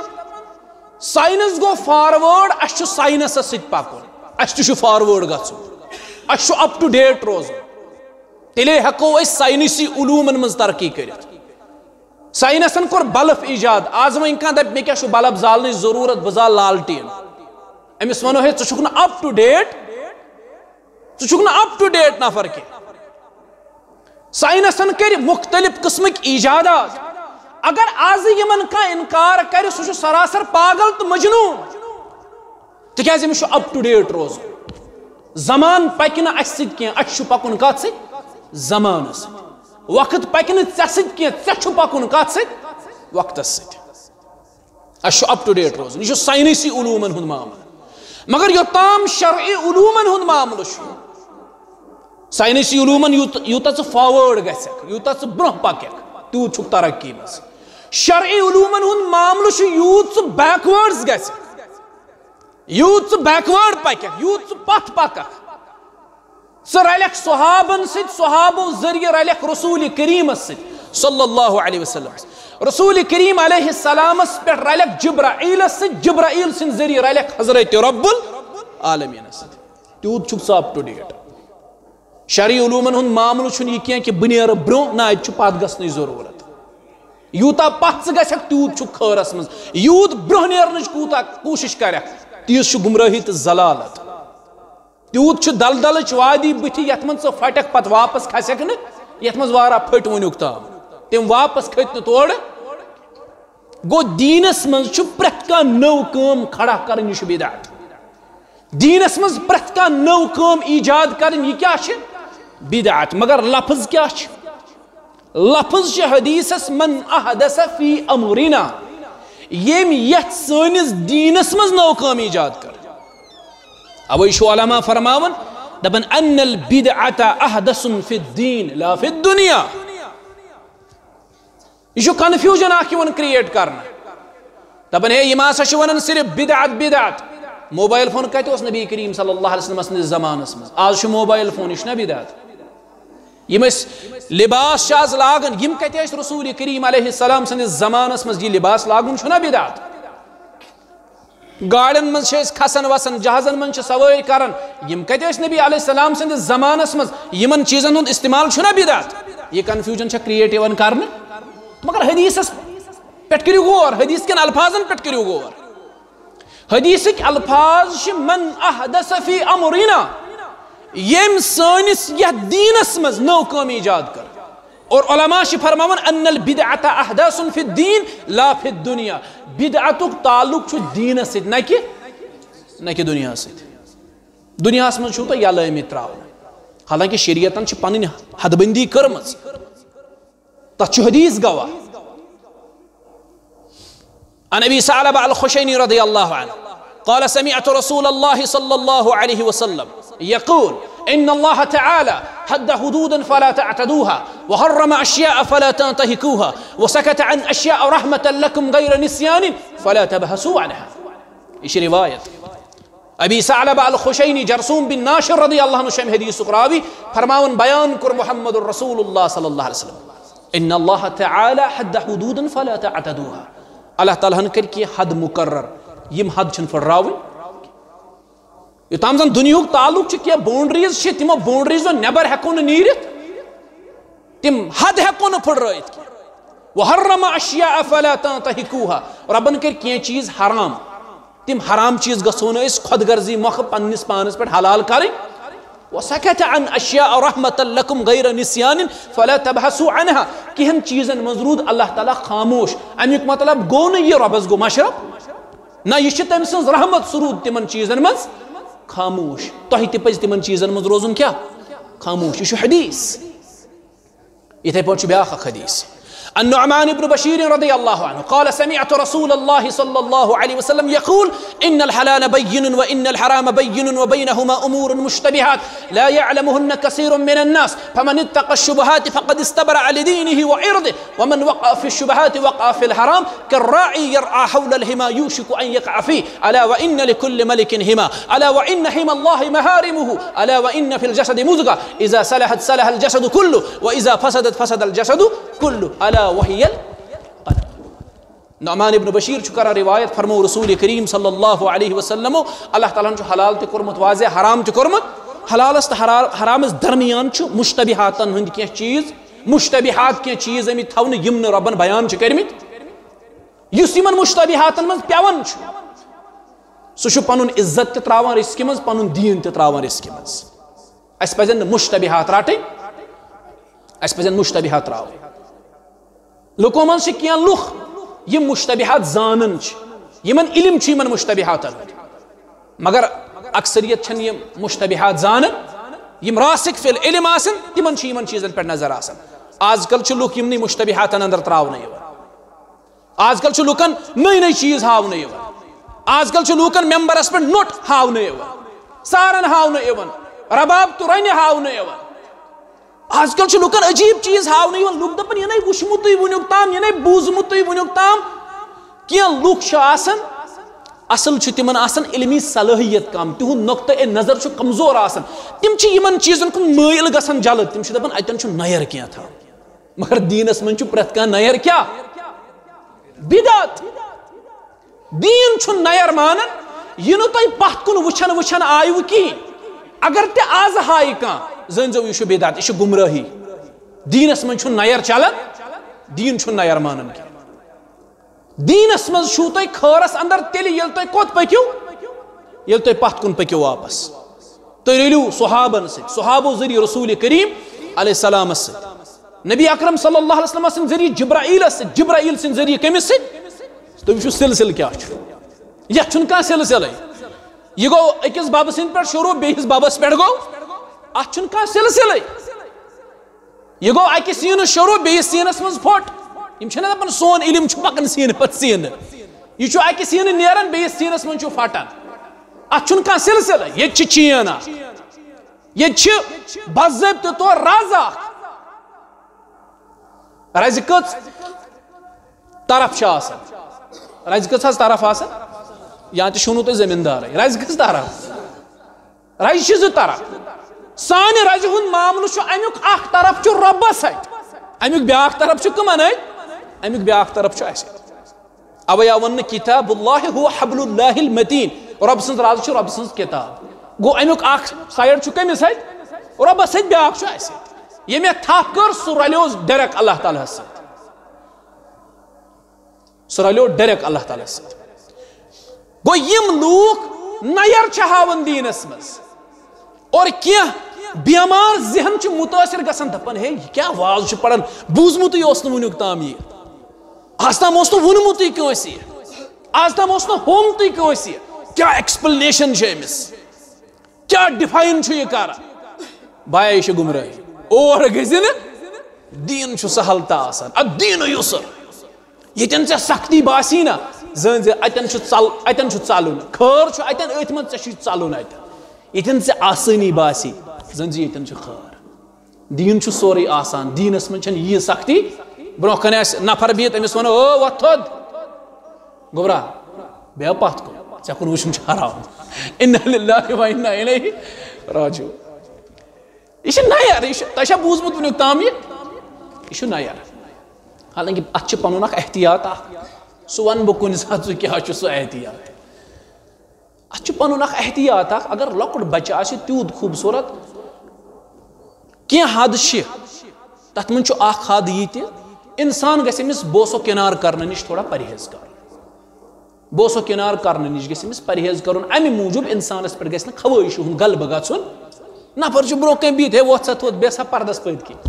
ساینس گوٚو فاروٲڈ، اَسہِ چھُ ساینسس سۭتۍ پَکُن، اَسہِ تہِ چھُ فاروٲڈ گژھُن، اَسہِ چھُ up to date روزُن، تیٚلے ہٮ۪کو أسۍ ساینسی علوٗمن منٛز ترقی کٔرِتھ۔ ساینسن کوٚر بلب ایجاد، آز وۄنۍ کانٛہہ دَپہِ، مےٚ کیٛاہ چھُ بلب زالنٕچ ضروٗرت، بہٕ زالہٕ لالٹیٖن، أمِس وَنو، ہے، ژٕ چھُکھ نہٕ up to date، ژٕ چھُکھ نہٕ up to date نفر کینٛہہ۔ ساینسن کٔرۍ مُختٔلِف قٕسمٕکۍ ایجادات۔ اگر آزٕ یِمن کانٛہہ انکار کرِ، سُہ چھُ سراسر پاگل تہٕ مجنون، تِکیازِ أمِس چھُ up to date روزُن۔ زمان پکہِ نہٕ اسہِ سۭتۍ کینٛہہ، اسہِ چھُ پکُن کتھ سۭتۍ؟ زمانس سۭتۍ۔ وقت پکہِ نہٕ ژےٚ سۭتۍ کینٛہہ، ژےٚ چھُ پکُن کتھ سۭتۍ؟ وقتس سۭتۍ۔ اسہِ چھُ up to date روزُن۔ یہِ چھُ ساینسی علوٗمن ہُنٛد معاملہٕ۔ مگر یوٚتام شرعی علوٗمن ہُنٛد معاملہٕ چھُ، ساینسی علوٗمن یوٗت-، یوٗتاہ ژٕ forward گژھکھ، یوٗتاہ ژٕ برٛونٛہہ پککھ، تیوٗت چھُکھ ترقی منٛز۔ شرعی علوٗمن ہُنٛد معاملہٕ چھُ، یوٗت ژٕ backwards گژھکھ، یوٗت ژٕ backward پککھ، یوٗت ژٕ پتھ پککھ، ژٕ رلکھ صحابن سۭتۍ، صحابو ذٔریعہٕ رلکھ رسول کریمس سۭتۍ صلی اللہ علیہ وسلم۔ رسول کریم علیہ السلامس پٮ۪ٹھ رلکھ جبرائیلس سۭتۍ، جبرائیل سٕنٛدِ ذٔریعہٕ رلکھ حضرت رب العالمینس سۭتۍ۔ تیوٗت چھُکھ ژٕ up to date۔ شرعی علوٗمن ہُنٛد معاملہٕ چھُنہٕ یہِ کینٛہہ کہِ بہٕ نیرٕ برٛونٛہہ، نہ، اَتہِ چھُ پتھ گژھنٕچ ضروٗرت۔ یوٗتاہ پتھ ژٕ گژھکھ، تیوٗت چھُکھ خٲرس منٛز۔ یوٗت برٛونٛہہ نیرنٕچ کوٗتاہ کوٗشش کرکھ، تیٖژ چھُ گمرٲہی تہٕ ضلالت۔ تیوٗت چھُ دلدلٕچ وادی بٕتھِ، یتھ منٛز ژٕ پھٹکھ، پتہٕ واپس کھسکھ نہٕ، یتھ منٛز واریاہ پھٔٹۍ وٕنیُک تام۔ تِم واپس کھٔتۍ نہٕ تورٕ۔ گوٚو، دیٖنس منٛز چھُ پرٛٮ۪تھ کانٛہہ نٔو کٲم کھڑا کرٕنۍ، یہِ چھُ بدعت۔ دیٖنس منٛز پرٛٮ۪تھ کانٛہہ نٔو کٲم ایجاد کرٕنۍ، یہِ کیٛاہ چھِ؟ بدعت۔ مگر لفظ کیٛاہ چھِ؟ لفظ چھِ حدیثس، من احدث فی امرنا، ییٚمۍ یتھ سٲنِس دیٖنس منٛز نٔو کٲم ایجاد کٔر۔ اوے چھُ علماء فرماوان، دپان، ان البدعۃ احدث فی الدین لا فی الدنیا۔ یہِ چھُ confusion اکھ یِوان create کرنہٕ۔ دپان، ہے، یِم ہسا چھِ ونان صرف بدعت، بدعت۔ موبایل فون کتہِ اوس نبی کریم صلی اللہ علیہ وسلم سٕنٛدِس زمانس منٛز؟ آز چھُ موبایل فون، یہِ چھُنہ بدعت؟ یِم أسۍ لباس چھِ آز لاگان، یِم کتہِ ٲسۍ رسول کریم علیہ السلام سٕنٛدِس زمانس منٛز؟ یہِ لباس لاگُن چھُنہ بدعت؟ گاڑٮ۪ن منٛز چھِ أسۍ کھسان وسان، جہازن منٛز چھِ سوٲرۍ کران، یِم کتہِ ٲسۍ نبی علیہ السلام سٕنٛدِس زمانس منٛز؟ یِمن چیٖزن ہُنٛد استعمال چھُنہ بدعت؟ یہِ confusion چھےٚ create یِوان کرنہٕ۔ مگر حدیثس پٮ۪ٹھ کٔرِو غور، حدیث کٮ۪ن الفاظن پٮ۪ٹھ کٔرِو غور۔ حدیثٕکۍ الفاظ چھِ، من احدث فی امرنا، ییٚمۍ سٲنِس یتھ دیٖنس منٛز نٔو کٲم ایجاد کٔر۔ اور علماء چھِ فرماوان، ان البدعۃ احداث فی الدین لا فی الدنیا۔ بدعتُک تعلق چھُ دیٖنس سۭتۍ، نہ کہِ نہ کہِ دُنیاہس سۭتۍ۔ دُنیاہس منٛز چھُو تۄہہِ یلٲومٕتۍ ترٛاوُن، حالانکہ شریعتن چھِ پنٕنۍ حد بندی کٔرمٕژ۔ تتھ چھُ حدیث گواہ۔ عن ابی ثعلبہ الخشنی رضی اللہ عنہ قال سمعت رسول اللہ صلی اللہ علیہ وسلم یقول، ان اللہ تعالی حد حدودا فلا تعتدوها وحرم اشیاء فلا تنتهكوها وسکت عن اشیاء رحمة لکم غیر نسیان فلا تبحثوا عنها۔ یہ چھِ روایت۔ ابی ثعلبہ الخشنی، جرثوم بن ناشر رضی اللہ عنہ چھُ امہِ حدیثُک راوی، فرماوان، بیان کوٚر محمد رسول اللہ صلی اللہ علیہ وسلم، ان اللہ تعالی حد حدودا فلا تعتدوها۔ اللہ تعالیٰ ہن کٔرۍ کینٛہہ حد مقرر، یِم حد چھِنہٕ پھٕٹراوٕنۍ۔ یوٚتام زن دُنیہُک تعلق چھُ، کینٛہہ باؤنڈریز چھِ، تِمو باؤنڈریزو نٮ۪بر ہٮ۪کو نہٕ نیٖرِتھ، تِم حد ہٮ۪کو نہٕ پھٕٹرٲیِتھ کینٛہہ۔ وحرم اشیاء فلا تنتهکوها، رۄبن کٔرۍ کینٛہہ چیٖز حرام۔ تِم حرام چیٖز گژھو نہٕ أسۍ خۄد غرضی مۄکھٕ پننِس پانس پٮ۪ٹھ حلال کرٕنۍ۔ وسکت عن اشیاء رحمة لکم غیر نسیان فلا تبحثوا عنها۔ کینٛہن چیٖزن منٛز روٗد اللہ تعالیٰ خاموش۔ امیُک مطلب گوٚو نہٕ یہِ رۄبس گوٚو مشرف، نہ، یہِ چھِ تٔمۍ سٕنٛز رحمت، سُہ روٗد تِمن چیٖزن منٛز خاموش۔ تۄہہِ تہِ پزِ تِمن چیٖزن منٛز روزُن کیٛاہ؟ خاموش۔ یہِ چھُ حدیث۔ یِتھے پٲٹھۍ چھُ بیٛاکھ اکھ حدیث۔ عن نعمان بن بشیر رضی اللہ عنہ قال سمعت رسول اللہ صلی اللہ علیہ وسلم یقول، ان الحلال بین وان الحرام بین وبینهما امور مشتبهات لا يعلمهن كثير من الناس فمن اتقى الشبهات فقد استبرأ لدينه وعرضه ومن وقع في الشبهات وقع في الحرام كالراعي يرعى حول الحمى يوشك أن يقع فيه ألا وإن لكل ملك حمى ألا وإن حمى الله محارمه ألا وإن في الجسد مضغة إذا صلحت صلح الجسد كله وإذا فسدت فسد الجسد كله ألا وهي القلب۔ نعمان ابن بشیر چھُ کران روایت، فرمو رسول کریم صلی اللہ علیہ وسلم، اللہ تعالیٰ ہن چھُ حلال تہِ کوٚرمُت واضح، حرام تہِ کوٚرمُت۔ حلالس تہٕ حرا-، حرامس درمیان چھُ مشتبہاتن ہٕنٛدۍ کینٛہہ چیٖز، مشتبہات کینٛہہ چیٖز آمٕتۍ تھاونہٕ یِم نہٕ رۄبن بیان چھِ کٔرمٕتۍ۔ یُس یِمن مشتبہاتن منٛز پٮ۪وان چھُ، سُہ چھُ پنُن عزت تہِ تراوان رِسکہِ منٛز، پنُن دیٖن تہِ تراوان رِسکہِ منٛز۔ اسہِ پزن نہٕ مشتبہات رٹٕنۍ، اسہِ پزن مشتبہات تراوٕنۍ۔ لُکو منٛز چھِ کینٛہہ لُکھ یِم مشتبہات زانان چھِ، یِمن علم چھُ یِمن مشتبہاتن ہُنٛد، مگر اکثریت چھنہٕ یِم مشتبہات زانان۔ یِم راسخ فی العلم آسن، تِمن چھِ یِمن چیٖزن پٮ۪ٹھ نظر آسان۔ آز کل چھِ لُکھ یِمنٕے مشتبہاتن اندر تراونہٕ یِوان۔ آز کل چھِ لُکن نٔے نٔے چیٖز ہاونہٕ یِوان۔ آز کل چھِ لُکن ممبرس پٮ۪ٹھ نوٚٹ ہاونہٕ یِوان، سارن ہاونہٕ یِوان، رباب تہٕ رنہِ ہاونہٕ یِوان۔ آز کل چھِ لُکن عجیب چیٖز ہاونہٕ یِوان۔ لُکھ دپان، یہِ نے وُچھمُتُے وُنیُک تام، یہِ نے بوٗزمُتُے وُنیُک تام۔ کینٛہہ لُکھ چھِ آسان، اصل چھُ تِمن آسان علمی صلٲحیت کم، تِہُنٛد نقطہ نظر چھُ کمزور آسان۔ تِم چھِ یِمن چیٖزن کُن مٲیِل گژھان جلد، تِم چھِ دپان، اتٮ۪ن چھُ نیر کینٛہہ تھاو۔ مگر دیٖنس منٛز چھُ پرٛٮ۪تھ کانٛہہ نیر کیٛاہ؟ بدعت۔ دیٖن چھُنہٕ نیر مانان، یہِ نہٕ تۄہہِ پتھ کُن وٕچھن وٕچھن آیوٕ کِہیٖنۍ۔ اگر تہِ آز ہایہِ کانٛہہ، زٲنۍزیو، یہِ چھُ بدعت، یہِ چھُ گمرٲہی۔ دیٖنس منٛز چھُنہٕ نیر چلان، دیٖن چھُنہٕ نیر مانان کینٛہہ۔ دیٖنس منٛز چھُو تۄہہِ خٲرس اندر تیٚلہِ، ییٚلہِ تُہۍ کوٚت پٔکِو؟ ییٚلہِ تُہۍ پتھ کُن پٔکِو واپس۔ تُہۍ رٔلِو صحابن سۭتۍ، صحابو ذٔریعہٕ رسول کریم علیہ السلامس سۭتۍ۔ نبی اکرم صلی اللہ علیہ وسلم سٕنٛدِ ذٔریعہٕ جبرائیلس سۭتۍ، جبرائیل سٕنٛدِ ذٔریعہٕ کٔمِس سۭتۍ؟ تُہۍ وٕچھِو سلسلہٕ کیٛاہ چھُ۔ یتھ چھُنہٕ کانٛہہ سلسلے۔ یہِ گوٚو أکِس ببہٕ سٕنٛدِ پٮ۪ٹھ شروع، بیٚیِس ببس پٮ۪ٹھ گوٚو۔ اتھ چھُنہٕ کانٛہہ سلسلے۔ یہِ گوٚو اکہِ سیٖنہٕ شروع، بیٚیِس سیٖنس منٛز پھوٚٹ۔ یِم چھِنہ دپان سون علم چھُ پکان سیٖنہٕ پتہٕ سیٖنہٕ۔ یہِ چھُ اکہِ سیٖنہٕ نیران، بیٚیِس سیٖنس منٛز چھُ پھٹان۔ اتھ چھُنہٕ کانٛہہ سلسلہٕ۔ ییٚتہِ چھِ چین اکھ، ییٚتہِ چھِ باضٲبطہٕ طور رز اکھ۔ رزِ کٔژ طرف چھِ آسان؟ رزِ کٔژ حظ طرف آسان؟ یا تہِ چھُو نہٕ تُہۍ زٔمیٖندارٕے۔ رزِ کٔژ طرف؟ رزِ چھِ زٕ طرف۔ سانہِ رزِ ہُنٛد معاملہٕ چھُ، امیُک اکھ طرف چھُ رۄبس اتھِ، امیُک بیٛاکھ طرف چھُ کٕمن اتھِ؟ امیُک بیٛاکھ طرف چھُ اسہِ اتھِ۔ اوے آو وننہٕ، کتاب اللہ هو حبل اللہ المتین، رۄب سٕنٛز رز چھِ رۄب سٕنٛز کتاب۔ گوٚو، امیُک اکھ سایڈ چھُ کٔمِس اتھِ؟ رۄبس اتھِ، بیٛاکھ چھُ اسہِ اتھِ۔ ییٚمۍ اتھ تھپھ کٔر، سُہ رلیوس ڈائریکٹ اللہ تعالیٰ ہس سۭتۍ۔ سُہ رلیو ڈائریکٹ اللہ تعالیٰ سۭتۍ۔ گوٚو، یِم لوٗکھ نیر چھِ ہاوان دیٖنس منٛز، اور کینٛہہ بیمار ذہن چھُ مُتٲثِر گژھان، دَپان، ہے، یہِ کیٛاہ واز چھُ پَران؟ بوٗزمُتُے اوس نہٕ وٕنیُک تام یہِ۔ آز تام اوس نہٕ ووٚنمُتُے کٲنٛسہِ۔ آز تام اوس نہٕ ہومتُے کٲنٛسہِ۔ کیٛاہ explanation چھِ أمِس؟ کیٛاہ define چھُ یہِ کران؟ بایا، یہِ چھِ گمراہی۔ اور گٔژھِ نہٕ۔ دیٖن چھُ سہل تہٕ آسان۔ اَدٕ دیٖنُے یُسر۔ ییٚتٮ۪ن ژےٚ سختی باسی نا، زٲنۍ زِ اَتٮ۪ن چھُ ژل-، اَتٮ۪ن چھُ ژَلُن۔ خٲر چھُ اَتٮ۪ن، أتھۍ منٛز ژےٚ چھُے ژَلُن اَتٮ۪ن۔ ییٚتٮ۪ن ژےٚ آسٲنی باسی، زٲنۍ زِ ییٚتٮ۪ن چھُ خٲر۔ دیٖن چھُ سورُے آسان، دیٖنَس منٛز چھَنہٕ ییٖژ سختی۔ برونٛہہ کَنہِ آسہِ نفر بِہِتھ، أمِس وَنو، "او، وۄتھ تھوٚد، گوٚبرا، بیٚہہ پَتھ کُن، ژےٚ کُن وٕچھُن چھُ حرام۔" انا للہ و انا الیہ راجعون۔ یہِ چھُ نَیَر، یہِ چھُ، تۄہہِ چھا بوٗزمُت وٕنیُک تام یہِ؟ یہِ چھُ نَیَر۔ حالانکہ اَتھ چھُ پَنُن اَکھ احتیاط اَکھ۔ سُہ وَنہٕ بہٕ کُنہِ ساتہٕ، سُہ کیٛاہ چھُ سُہ احتیاط۔ اَتھ چھُ پَنُن اَکھ احتیاط اَکھ۔ اگر لۄکُٹ بَچہٕ آسہِ تیوٗت خوٗبصوٗرت، کینٛہہ حد چھِ، تَتھ منٛز چھُ اَکھ حد یہِ تہِ، اِنسان گژھِ أمِس بوسو کِنار کَرنہٕ نِش تھوڑا پرہیز کَرُن۔ بوسو کِنار کَرنہٕ نِش گژھِ أمِس پرہیز کَرُن۔ اَمہِ موٗجوٗب اِنسانَس پٮ۪ٹھ گژھِ نہٕ خوٲہِشہِ ہُنٛد غلبہٕ گژھُن۔ نفر چھُ برونٛہہ کَنہِ بِہِتھ، "ہے، وۄتھ سا تھوٚد، بیٚہہ سا پردَس پٔتۍ کِنۍ۔"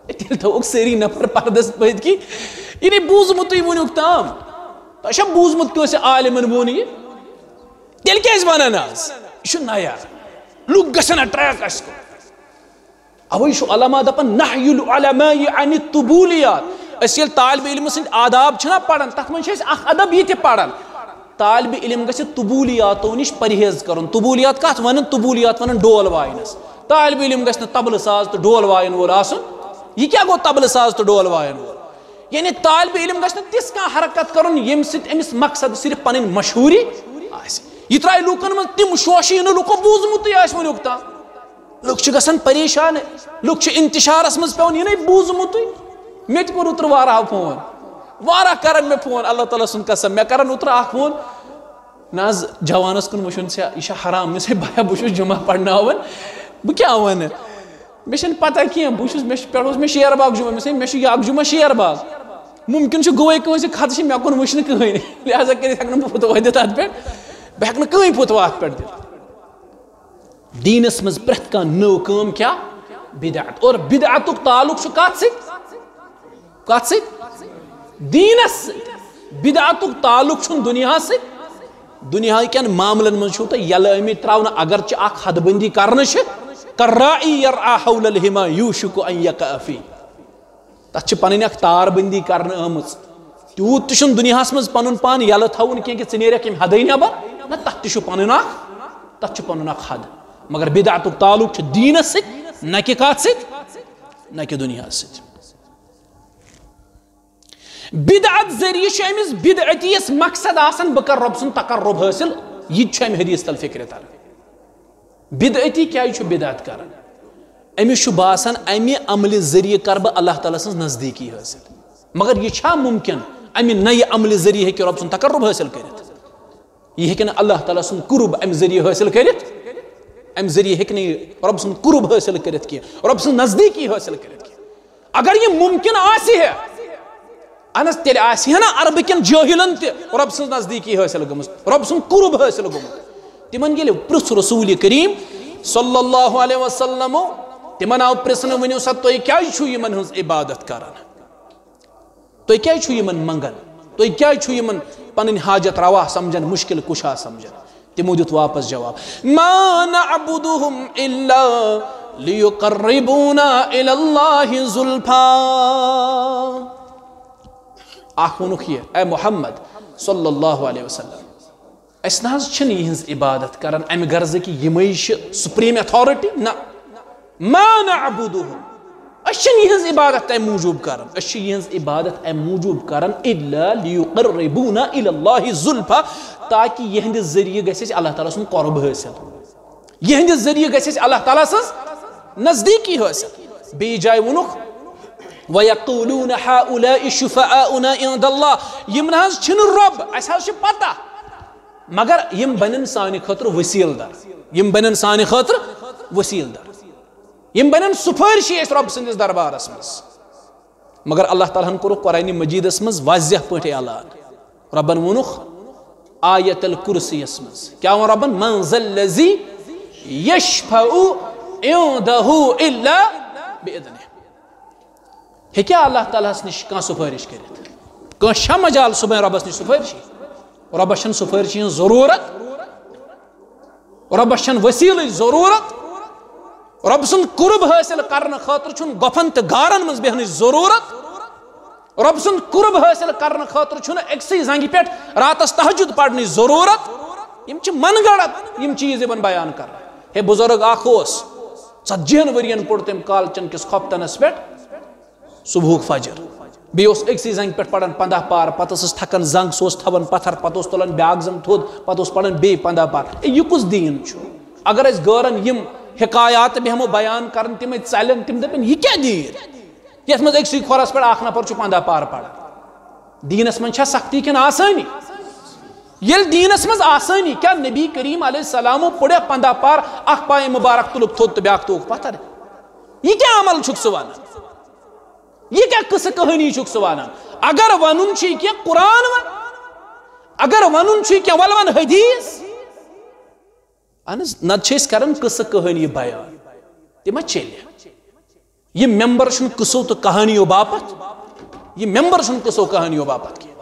تیٚلہِ تھاووکھ سٲری نفر پردَس پٔتۍ کِنۍ۔ یہِ نے بوٗزمُتُے وٕنیُک تام۔ تۄہہِ چھا بوٗزمُت کٲنٛسہِ عالمَن ووٚن یہِ؟ تیٚلہِ کیٛازِ وَنان آز؟ یہِ چھُ نَیَر۔ لُکھ گژھن attract اَسہِ کُن۔ اوے چھُ علماء دپان، "نحی العلماء عن الطبولیات۔" أسۍ ییٚلہِ طالب علم سٕنٛدۍ آداب چھِنا پران، تتھ منٛز چھِ أسۍ اکھ ادب یہِ تہِ پران۔ طالب علم گژھِ طبولیاتو نِش پرہیز کرُن۔ طبولیات کتھ ونان؟ طبولیات ونان ڈول واینس۔ طالب علم گژھِ نہٕ طبلہٕ ساز تہٕ ڈول واین وول آسُن۔ یہِ کیٛاہ گوٚو طبلہٕ ساز تہٕ ڈول واین وول؟ یعنی طالب علم گژھِ نہٕ تِژھ کانٛہہ حرکت کرُن، ییٚمہِ سۭتۍ أمِس مقصد صرف پنٕنۍ مشہوٗری آسہِ۔ یہِ ترٛایہِ لوٗکن منٛز تِم شوشہِ، یہِ نہٕ لوٗکو بوٗزمُتٕے آسہِ وٕنیُک تام۔ لُکھ چھِ گژھان پریشان، لُکھ چھِ انتشارس منٛز پٮ۪وان، یہِ نے بوٗزمُتُے۔ مےٚ تہِ کوٚر اوترٕ واراہ فون، واراہ کران مےٚ فون، اللہ تعالیٰ سُنٛد قسم، مےٚ کران اوترٕ اکھ فون، "نہ حظ، جوانس کُن وٕچھُن چھا، یہِ چھا حرام؟" مےٚ دوٚپُس، "ہے بایا، بہٕ چھُس جمعہ پرناوان، بہٕ کیٛاہ ونہٕ؟ مےٚ چھَنہٕ پتہ کینٛہہ، بہٕ چھُس، مےٚ چھُ پٮ۪ٹھ اوس مےٚ شیر باغ جمعہ، مےٚ دوٚپُس، ہے، مےٚ چھُ یہِ اکھ جمعہ شیر باغ، مُمکِن چھُ گوٚوَے کٲنٛسہِ خدشہِ، مےٚ کُن وٕچھنہٕ کٕہٕنۍ، لہذا کٔرِتھ ہٮ۪کہٕ نہٕ بہٕ فتوا دِتھ اتھ پٮ۪ٹھ، بہٕ ہٮ۪کہٕ نہٕ کٕہٕنۍ فتوا اتھ پٮ۪ٹھ دِتھ۔" دیٖنس منٛز پرٛٮ۪تھ کانٛہہ نٔو کٲم کیٛاہ؟ بدعت۔ اور بدعتُک تعلق چھُ کتھ سۭتۍ؟ کتھ سۭتۍ؟ دیٖنس سۭتۍ۔ بدعتُک تعلق چھُنہٕ دُنیاہس سۭتۍ۔ دُنیاہکٮ۪ن معاملن منٛز چھُو تۄہہِ یلہٕ آمٕتۍ ترٛاونہٕ، اگرچہِ اکھ حد بندی کرنہٕ چھِ، کالراعی یرعی حول الحمى یوشک ان یقع فیہ۔ تَتھ چھِ پَنٕنۍ اَکھ تار بندی کرنہٕ آمٕژ۔ تیوٗت تہِ چھُنہٕ دُنیاہَس منٛز پَنُن پان یَلہٕ تھاوُن کینٛہہ کہِ ژٕ نیرَکھ ییٚمہِ حدٕے نٮ۪بر۔ نہ، تَتھ تہِ چھُ پَنُن اَکھ، تَتھ چھُ پَنُن اَکھ حد۔ مگر بدعتُک تعلق چھُ دیٖنَس سۭتۍ، نہ کہِ کَتھ سۭتۍ؟ نہ کہِ دُنیاہَس سۭتۍ۔ بدعت ذٔریعہٕ چھُ أمِس بدعتی یَس مقصد آسان، بہٕ کَرٕ رۄب سُنٛد تقرب حٲصِل۔ یہِ تہِ چھُ اَمہِ حدیث تَل فِکرِ تَران۔ بدعتی کیٛازِ چھُ بدعت کران؟ أمِس چھُ باسان، اَمہِ عملہِ ذٔریعہٕ کرٕ بہٕ اللہ تعالیٰ سٕنٛز نزدیٖکی حٲصِل۔ مگر یہِ چھا مُمکِن، اَمہِ نَیہِ عملہِ ذٔریعہٕ ہیٚکہِ رۄب سُنٛد تقرب حٲصِل کٔرِتھ؟ یہِ ہیٚکہِ نہٕ اللہ تعالیٰ سُنٛد قرب اَمہِ ذٔریعہٕ حٲصِل کٔرِتھ۔ اَمہِ ذٔریعہٕ ہیٚکہِ نہٕ یہِ رۄب سُنٛد قرب حٲصِل کٔرِتھ کینٛہہ، رۄب سٕنٛز نزدیٖکی حٲصِل کٔرِتھ کینٛہہ۔ اگر یہِ مُمکِن آسہِ ہے، اہن حظ، تیٚلہِ آسہِ ہے نا عربہٕ کٮ۪ن جٲہِلن تہِ رۄب سٕنٛز نزدیٖکی حٲصِل گٔمٕژ، رۄب سُنٛد قرب حٲصِل گوٚمُت۔ تِمن ییٚلہِ پرٛژھ رسول کریم صلی اللہ علیہ وسلمو، تِمن آو پرٛژھنہٕ، "ؤنِو سا، تُہۍ کیٛازِ چھِو یِمن ہٕنٛز عبادت کران؟ تُہۍ کیٛازِ چھِو یِمن منٛگان؟ تُہۍ کیٛازِ چھِو یِمن پنٕنۍ حاجت روا سمجھان، مُشکِل کُشا سمجھان؟" تِمو دیُت واپس جواب، "ما نعبدهم الا لیقربونا الی اللہ زلفا۔" اکھ ووٚنُکھ یہِ، اے محمد صلی اللہ علیہ وسلم، أسۍ نہ حظ چھِنہٕ یِہٕنٛز عبادت کران امہِ غرضہٕ کہِ یِمے چھِ supreme authority، نہ۔ ما نعبدهم، أسۍ چھِنہٕ یِہٕنٛز عبادت تمہِ موٗجوٗب کران، أسۍ چھِ یِہٕنٛز عبادت امہِ موٗجوٗب کران، الا لیقربونا الی اللہ زلفا، تاکہِ یِہٕنٛدِ ذٔریعہٕ گژھِ اَسہِ اللہ تعالیٰ سُنٛد قرب حٲصِل۔ یِہٕنٛدِ ذٔریعہٕ گژھِ اَسہِ اللہ تعالیٰ سٕنٛز نزدیٖکی حٲصِل۔ بیٚیہِ جایہِ ووٚنُکھ، "وَيَقُولُونَ هَؤُلَاءِ شُفَعَاؤُنَا عِندَ اللَّهِ۔" یِم نہ حظ چھِنہٕ رۄب، اَسہِ حظ چھِ پَتہ، مگر یِم بَنَن سانہِ خٲطرٕ وسیٖلہٕ دار، یِم بَنَن سانہِ خٲطرٕ وسیٖلہٕ دار، یِم بَنَن سُفٲرشی اَسہِ رۄب سٕنٛدِس دربارَس منٛز۔ مگر اللہ تعالیٰ ہن کوٚرُکھ قرآنِ مجیدس منٛز واضح پٲٹھۍ اعلان۔ رۄبن ووٚنُکھ آیت الکرسی یس منٛز، کیٛاہ ووٚن رۄبن؟ "من ذا الذی یشفع عندہ الا باذنہ۔ ہیٚکیٛاہ اللہ تعالیٰ ہس نِش کانٛہہ سُفٲرِش کٔرِتھ؟ کٲنٛسہِ چھا مجال صُبحن رۄبس نِش سُفٲرِشی؟ رۄبس چھنہٕ سُفٲرِشی ہٕنٛز ضروٗرت، رۄبس چھنہٕ وسیٖلٕچ ضروٗرت۔ رۄب سُنٛد قُرب حٲصِل کرنہٕ خٲطرٕ چھُنہٕ گۄپھن تہٕ غارن منٛز بیٚہنٕچ ضروٗرت۔ رۄب سُنٛد قُرب حٲصِل کرنہٕ خٲطرٕ چھُنہٕ أکسٕے زنٛگہِ پٮ۪ٹھ راتس تہجد پرنٕچ ضروٗرت۔ یِم چھِ من گڑت، یِم چیٖز یِوان بیان کرنہٕ۔ ہے بُزرگ اکھ اوس، ژتجی ہن ؤرین پوٚر تٔمۍ کالچن کِس خۄفتنس پٮ۪ٹھ صبحُک فجر۔ بیٚیہِ اوس أکسٕے زنٛگہِ پٮ۪ٹھ پران پنٛداہ پار، پتہٕ ٲسٕس تھکان زنٛگ، سُہ اوس تھاوان پتھر، پتہٕ اوس تُلان بیٛاکھ زنٛگ تھوٚد، پتہٕ اوس پران بیٚیہِ پنٛداہ پار۔ ہے، یہِ کُس دیٖن چھُ؟ اگر أسۍ غٲرن یِم حکایات بیٚہمو بیان کرن، تِم أسۍ ژلن، تِم دپن، یہِ کیٛاہ دیٖن؟ یتھ منٛز أکسٕے کھۄرس پٮ۪ٹھ اکھ نفر چھُ پنٛداہ پار پران۔ دیٖنس منٛز چھا سختی کِنہٕ آسٲنی؟ ییٚلہِ دیٖنس منٛز آسٲنی، کیٛاہ نبی کریم علیہ السلامو پوٚریا پنٛداہ پار، اکھ پایہِ مُبارک تُلُکھ تھوٚد تہٕ بیٛاکھ تھوٚوُکھ پتھر؟ یہِ کیٛاہ عمل چھُکھ ژٕ ونان؟ یہِ کیٛاہ قصہٕ کہانی چھُکھ ژٕ ونان؟ اگر ونُن چھُے کینٛہہ، قرآن ون۔ اگر ونُن چھُے کینٛہہ، ولہٕ ون حدیث۔ اہن حظ، نتہٕ چھِ أسۍ کران قصہٕ کہانی بیان، تہِ ما چلہِ؟ یہِ ممبر چھُنہٕ قصو تہٕ کہانیو باپتھ، یہِ ممبر چھُنہٕ قصو کہانیو باپتھ کینٛہہ۔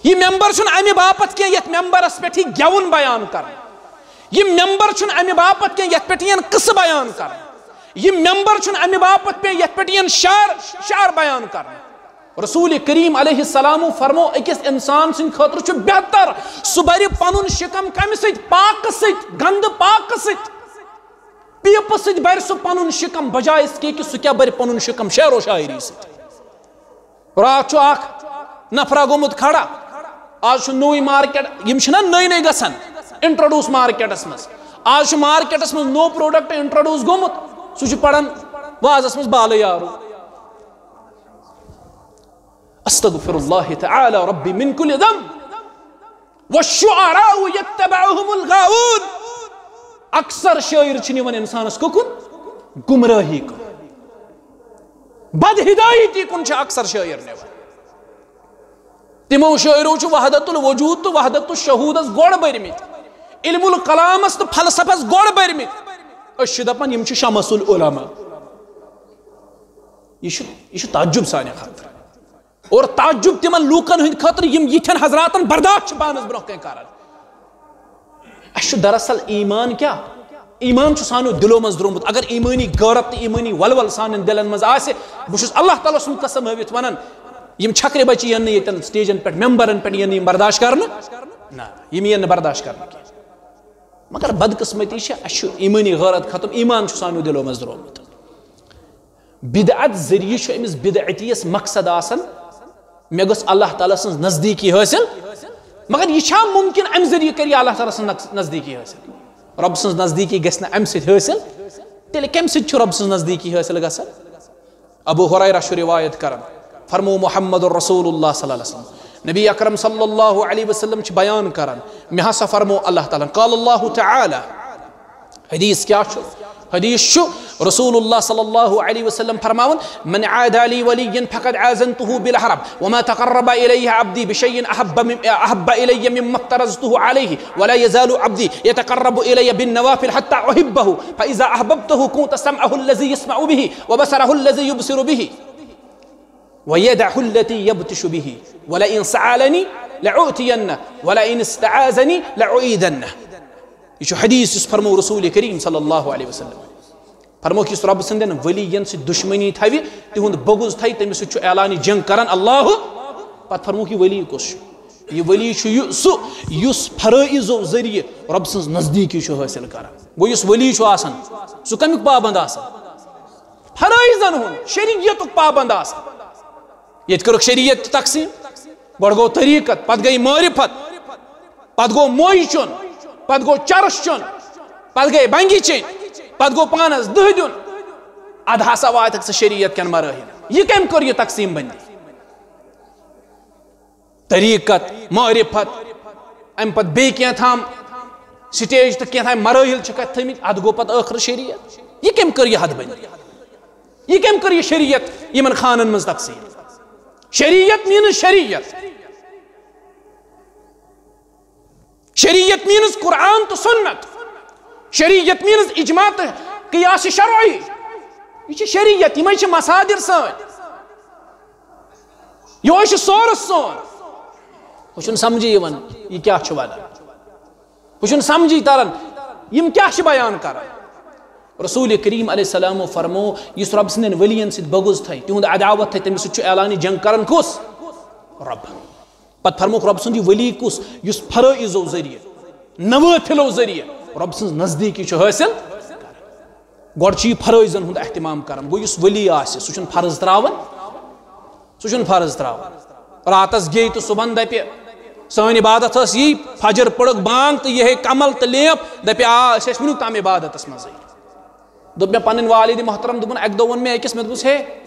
یہِ ممبر چھُنہٕ امہِ باپتھ کینٛہہ یتھ ممبرس پٮ۪ٹھ یہِ گٮ۪وُن بیان کرنہٕ۔ یہِ ممبر چھُنہٕ امہِ باپتھ کینٛہہ یتھ پٮ۪ٹھ یِن قصہٕ بیان کرنہٕ۔ یہِ ممبر چھُنہٕ امہِ باپتھ کینٛہہ یتھ پٮ۪ٹھ یِن شعر، شعر بیان کرنہٕ۔ رسول کریم علیہ السلامو فرمو، أکِس انسان سٕنٛدِ خٲطرٕ چھُ بہتر سُہ بَرِ پنُن شِکم کمہِ سۭتۍ؟ پاکہٕ سۭتۍ، گندٕ پاکہٕ سۭتۍ۔ پیٖپہٕ سۭتۍ بَرِ سُہ پنُن شِکم، بجایہِ اس کے کہِ سُہ کیٛاہ بَرِ پنُن شِکم؟ شعر و شاعری سۭتۍ۔ راتھ چھُ اکھ نفرا گوٚمُت کھڑا، آز چھُ نوٚوُے مارکیٹ، یِم چھِنہ نٔے نٔے گژھان انٹروڈیوس مارکیٹس منٛز۔ آز چھُ مارکیٹس منٛز نوٚو پروڈکٹ انٹروڈیوس گوٚمُت، سُہ چھُ پران وازس منٛز بالہٕ یارو، استغفر اللہ تعالی ربی من کل ذنب، والشعراء یتبعهم الغاوون۔ اکثر شٲعر چھِ نِوان انسانس کُکُن؟ گمراہی کُن۔ بد ہدایتی کُن چھِ اکثر شٲعر نِوان۔ تِمو شٲعرو چھُ وحدت الوجود تہٕ وحدت الشہودس گۄڈ بٔرمٕتۍ، علم الکلامس تہٕ فلسفس گۄڈ بٔرمٕتۍ۔ أسۍ چھِ دپان، یِم چھِ شمس العلماء۔ یہِ چھُ، یہِ چھُ تعجب سانہِ خٲطرٕ۔ اور تعجب تِمن لوٗکن ہٕنٛدِ خٲطرٕ، یِم یِتھٮ۪ن حضراتن برداشت چھِ پانس برونٛہہ کنہِ کران۔ اَسہِ چھُ دراصل ایمان کیٛاہ؟ ایمان چھُ سانیو دِلو منٛز درٛومُت۔ اگر ایمٲنی غٲرت تہٕ ایمٲنی ولول سانٮ۪ن دِلن منٛز آسہِ، بہٕ چھُس اللہ تعالیٰ سُنٛد قسم ہٲوِتھ ونان، یِم چھکرِ بچہِ یِن نہٕ ییٚتٮ۪ن سٹیجن پٮ۪ٹھ، ممبرن پٮ۪ٹھ یِن نہٕ یِم برداشت کرنہٕ، نہ، یِم یِن نہٕ برداشت کرنہٕ کینٛہہ۔ مگر بدقسمتی چھِ، اَسہِ چھُ ایمٲنی غٲرت ختم، ایمان چھُ سانیو دِلو منٛز درٛومُت۔ بدعت ذٔریعہٕ چھُ أمِس بدعتیَس مقصد آسان، مےٚ گٔژھ اللہ تعالیٰ سٕنٛز نزدیٖکی حٲصِل۔ مگر یہِ چھا مُمکِن اَمہِ ذٔریعہٕ کَرِ یہِ اللہ تعالیٰ سٕنٛز نز-، نزدیٖکی حٲصِل؟ رۄب سٕنٛز نزدیٖکی گژھِ نہٕ اَمہِ سۭتۍ حٲصِل، تیٚلہِ کَمہِ سۭتۍ چھُ رۄب سٕنٛز نزدیٖکی حٲصِل گژھان؟ ابو ہریرہ چھُ روایت کران، فرمو محمد رسول اللہ صلی اللہ علیہ وسلم، نبی اکرم صلی اللہ علیہ وسلم چھِ بیان کران، مےٚ ہسا فرمو اللہ تعالیٰ، قال اللہ تعالیٰ، حدیث کیٛاہ چھُ؟ حدیث چھُ رسول اللہ صلی اللہ علیہ وسلم فرماوان، من عادى لي وليا فقد آذنته بالحرب، وما تقرب إلي عبدي بشيء أحب من، أحب إلي مما افترضته عليه، ولا يزال عبدي يتقرب إلي بالنوافل حتى أحبه، فإذا أحببته كنت سمعه الذي يسمع به، وبصره الذي يبصر به، ويده التي يبطش به، ولئن سألني لأعطينه، ولئن استعاذني لأعيذنه۔ یہِ چھُ حدیث یُس فرمو رسول کریم صلی اللہ علیہ وسلم۔ فرموکھ، یُس رۄب سٕنٛدٮ۪ن ؤلی یَن سۭتۍ دُشمنی تھاوِ، تِہُنٛد بغض تھاوِ، تٔمِس سۭتۍ چھُ اعلانِ جنگ کران اللہ۔ پتہٕ فرموکھ، یہِ ؤلی کُس چھُ؟ یہِ ؤلی چھُ یہِ، سُہ یُس فرٲیضو ذٔریعہٕ رۄب سٕنٛز نزدیٖکی چھُ حٲصِل کران۔ گوٚو، یُس ؤلی چھُ آسان، سُہ کَمیُک پابنٛد آسان؟ فرٲیضن ہُنٛد، شریعتُک پابنٛد آسان۔ ییٚتہِ کٔرٕکھ شریعت تقسیٖم، گۄڈٕ گوٚو طریٖقت، پتہٕ گٔے معرفت، پتہٕ گوٚو موے چیوٚن، پتہٕ گوٚو چرس چیوٚن، پتہٕ گٔے بنگہِ چیٚنۍ، پتہٕ گوٚو پانس دٕہ دیُن۔ ادٕ ہسا واتکھ ژٕ شریعت کٮ۪ن مراحلن۔ یہِ کٔمۍ کٔر یہِ تقسیٖم بندی؟ طریٖقت، معرفت، امہِ پتہٕ بیٚیہِ کینٛہہ تام سٹیج تہٕ کینٛہہ تام مراحل چھِکھ اتھ تھٲمٕتۍ، ادٕ گوٚو پتہٕ ٲخر شریعت۔ یہِ کٔمۍ کٔر یہِ حد بندی؟ یہِ کٔمۍ کٔر یہِ شریعت یِمن خانن منٛز تقسیٖم؟ شریعت means شریعت۔ شریعت means قرآن تہٕ سنت۔ شریعت means اجماع تہٕ قیاس شرعی۔ یہِ چھِ شریعت، یِمے چھِ مصادر سٲنۍ۔ یِہوٚے چھُ source سون۔ ہُہ چھُنہٕ سمجھی یِوان، یہِ کیٛاہ چھُ وَنان۔ ہُہ چھُنہٕ سمجھی تران، یِم کیٛاہ چھِ بیان کران۔ رسول کریم علیہ السلامو فرمو، یُس رب سٕنٛدٮ۪ن ؤلین سۭتۍ بغض تھایہِ، تِہُنٛد عداوت تھایہِ، تٔمِس سۭتۍ چھُ اعلانِ جنگ کران کُس؟ رب۔ پتہٕ فرموکھ رب سُنٛد یہِ ولی کُس، یُس فرٲیضو ذٔریعہٕ، نوٲفِلو ذٔریعہٕ رب سٕنٛز نزدیٖکی چھُ حٲصِل۔ گۄڈٕ چھُ یہِ فرٲیضن ہُنٛد اہتمام کران۔ گوٚو، یُس ولی آسہِ، سُہ چھُنہٕ فرض تراوان، سُہ چھُنہٕ فرض تراوان۔ راتس گیٚیہِ تہٕ صُبحن دپہِ، سٲنۍ عبادت ٲس یی، فجر پٔرٕکھ بانگ تہٕ یِہے کمل تہٕ لیمپ، دپہِ، آ، أسۍ ٲسۍ وُنیُک تام عبادتس منٛزٕے۔ دوٚپ مےٚ پنٕنۍ والد محترم، دوٚپُن، اکہِ دۄہ ووٚن مےٚ أکِس، مےٚ دوٚپُس، ہے،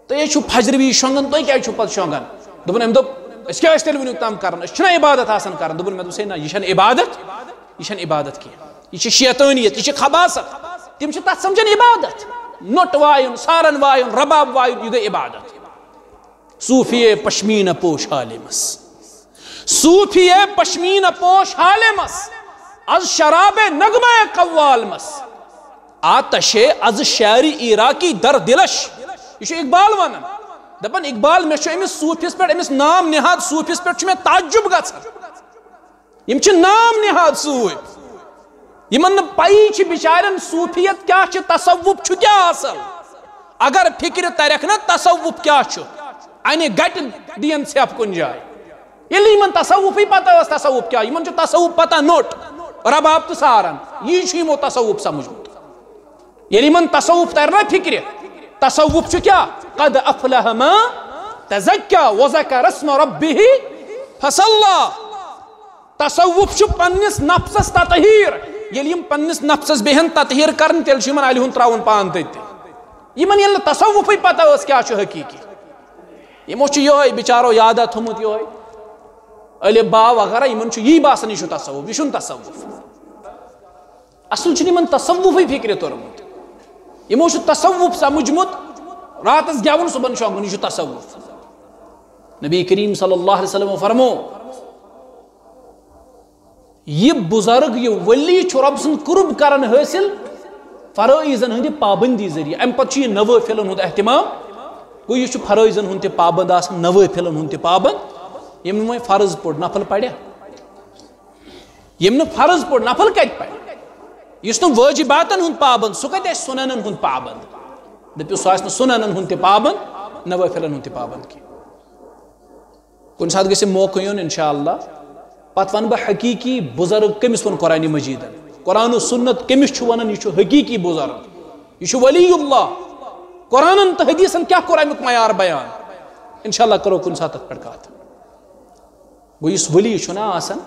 تُہۍ ہے چھِو فجرٕ وِزِ شۄنٛگان، تُہۍ کیٛازِ چھِو پتہٕ شۄنٛگان؟ دوٚپُن، أمۍ دوٚپ، أسۍ کیٛاہ ٲسۍ تیٚلہِ وُنیُک تام کران؟ أسۍ چھِنہ عبادت آسان کران؟ دوٚپُن، مےٚ دوٚپُس، ہے نہ، یہِ چھَنہٕ عبادت، یہِ چھَنہٕ عبادت کینٛہہ، یہِ چھِ شیطٲنیت، یہِ چھِ خباثت۔ تِم چھِ تتھ سمجھان عبادت، نوٚٹ وایُن، سارن وایُن، رباب وایُن، یہِ گٔے عبادت۔ صوفی پشمینہ پوش حالے مس، صوفی پشمینہ پوش حالے مس، از شراب نغمہ قوال مس، آتش از شعر عراقی در دلش۔ یہِ چھُ اقبال ونان، دپان، اقبال، مےٚ چھُ أمِس صوفیس پٮ۪ٹھ، أمِس نام نہاد صوفیس پٮ۪ٹھ چھُ مےٚ تعجب گژھان۔ یِم چھِ نام نہاد صوفی، یِمن نہٕ پَیی چھِ بِچارٮ۪ن صوفیت کیٛاہ چھِ، تصوف چھُ کیٛاہ اصل۔ اگر فکرِ ترکھ نہ تصوف کیٛاہ چھُ، انہِ گٹہِ دِین ژھٮ۪پھ کُنہِ جایہِ۔ ییٚلہِ یِمن تصوفٕے پتہ ٲس تصوف کیٛاہ، یِمن چھُ تصوف پتہ نوٚٹ، رباب تہٕ سارن۔ یی چھُ یِمو تصوف سمجھمُت۔ ییٚلہِ یِمن تصوف ترِ نہ فکرِ، تصوف چھُ کیٛاہ؟ قد افلح من تزکا وذکر اسم ربہ فصلی۔ تصوف چھُ پننِس نفسس تطہیر۔ ییٚلہِ یِم پننِس نفسس بیٚہن تطہیر کرنہِ، تیٚلہِ چھُ یِمن الہِ ہُنٛد تراوُن پان تٔتۍ تہِ۔ یِمن ییٚلہِ نہٕ تصوفٕے پتہ ٲس کیٛاہ چھُ حقیقی، یِمو چھُ یِہوٚے بِچارو یادہ تھوٚمُت، یِہوٚے الف با وغیرہ، یِمن چھُ یی باسان یہِ چھُ تصوف، یہِ چھُنہٕ تصوف۔ اصل چھُنہٕ یِمن تصوفٕے فکرِ توٚرمُت۔ یِمو چھُ تصوف سمجھمُت راتس گٮ۪وُن، صبحن شۄنٛگُن، یہِ چھُ تصوف۔ نبی کریم صلی اللہ علیہ وسلم فرمو، یہِ بُزرگ، یہِ ولی چھُ رۄب سُنٛد قرب کران حٲصِل فرٲیضن ہٕنٛدِ پابندی ذٔریعہٕ۔ اَمہِ پتہٕ چھُ یہِ نوٲفِلن ہُنٛد اہتمام۔ گوٚو، یہِ چھُ فرٲیضن ہُنٛد تہِ پابند آسان، نوٲفِلن ہُنٛد تہِ پابند۔ ییٚمۍ نہٕ وۄنۍ فرض پوٚر، نفل پرِ۔ ییٚمۍ نہٕ فرض پوٚر، نفل کتہِ پرِ؟ یُس نہٕ وٲجِباتن ہُنٛد پابند، سُہ کتہِ آسہِ سُننن ہُنٛد پابند؟ دٔپِو، سُہ آسہِ نہٕ سُننن ہُنٛد تہِ پابند، نوٲفِلن ہُنٛد تہِ پابند کینٛہہ۔ کُنہِ ساتہٕ گژھِ موقعہٕ یُن، انشاءاللہ، پتہٕ ونہٕ بہٕ حقیقی بُزرگ کٔمِس ووٚن قرآنِ مجیدن۔ قرآن و سنت کٔمِس چھُ ونان، یہِ چھُ حقیقی بُزرگ، یہِ چھُ ولی اللہ۔ قرآنن تہٕ حدیثن کیٛاہ کوٚر امیُک معیار بیان؟ انشاءاللہ کرو کُنہِ ساتہٕ تتھ پٮ۪ٹھ کتھ۔ گوٚو، یُس ولی چھُنہ آسان،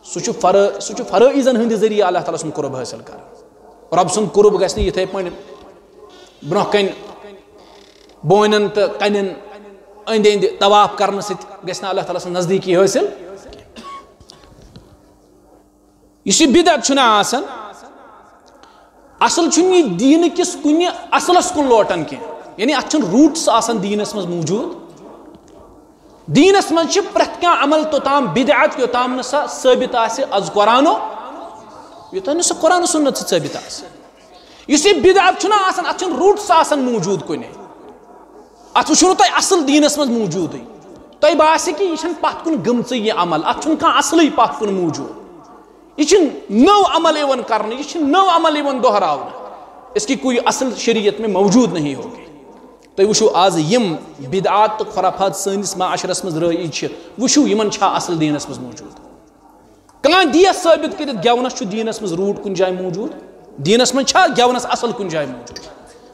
سُہ چھُ فرٲ-، سُہ چھُ فرٲیضن ہٕنٛدِ ذٔریعہٕ اللہ تعالیٰ سُنٛد قرب حٲصِل کران۔ رۄب سُنٛد قرب گژھِ نہٕ یِتھے پٲٹھۍ برونٛہہ کنہِ بونٮ۪ن تہٕ کنٮ۪ن أنٛدۍ أنٛدۍ طواف کرنہٕ سۭتۍ گژھِ نہٕ اللہ تعالیٰ سٕنٛز نزدیٖکی حٲصِل۔ یُس یہِ بدعت چھُنہ آسان، اصل چھُنہٕ یہِ دیٖنہٕ کِس کُنہِ اصلس کُن لوٹان کینٛہہ، یعنی اتھ چھُنہٕ roots آسان دیٖنس منٛز موٗجوٗد۔ دیٖنس منٛز چھِ پرٛٮ۪تھ کانٛہہ عمل توٚتام بدعت، یوٚتام نہٕ سۄ ثٲبت آسہِ از قرآنو، یوٚتام نہٕ سۄ قرآن و سنت سۭتۍ ثٲبت آسہِ۔ یُس یہِ بدعت چھُنہ آسان، اتھ چھُنہٕ roots آسان موٗجوٗد کُنے۔ اتھ وٕچھِو نہٕ تۄہہِ اصل دیٖنس منٛز موٗجوٗدٕے۔ تۄہہِ باسہِ کہِ یہِ چھَنہٕ پتھ کُن گٔمژٕے یہِ عمل، اتھ چھُنہٕ کانٛہہ اصلٕے پتھ کُن موٗجوٗد۔ یہِ چھِ نٔو عمل یِوان کرنہٕ، یہِ چھِ نٔو عمل یِوان دۄہراونہٕ۔ اس کی کوئی اصل شریعت میں موجود نہیں ہوگی۔ تُہۍ وٕچھِو آز یِم بدعات تہٕ خرافات سٲنِس معاشرس منٛز رٲیِج چھِ، وٕچھِو یِمن چھا اصل دیٖنس منٛز موٗجوٗد۔ کانٛہہ دِیَس ثٲبت کٔرِتھ گٮ۪ونَس چھُ دیٖنَس منٛز root کُنہِ جایہِ موٗجوٗد؟ دیٖنَس منٛز چھا گٮ۪ونَس اصل کُنہِ جایہِ موٗجوٗد؟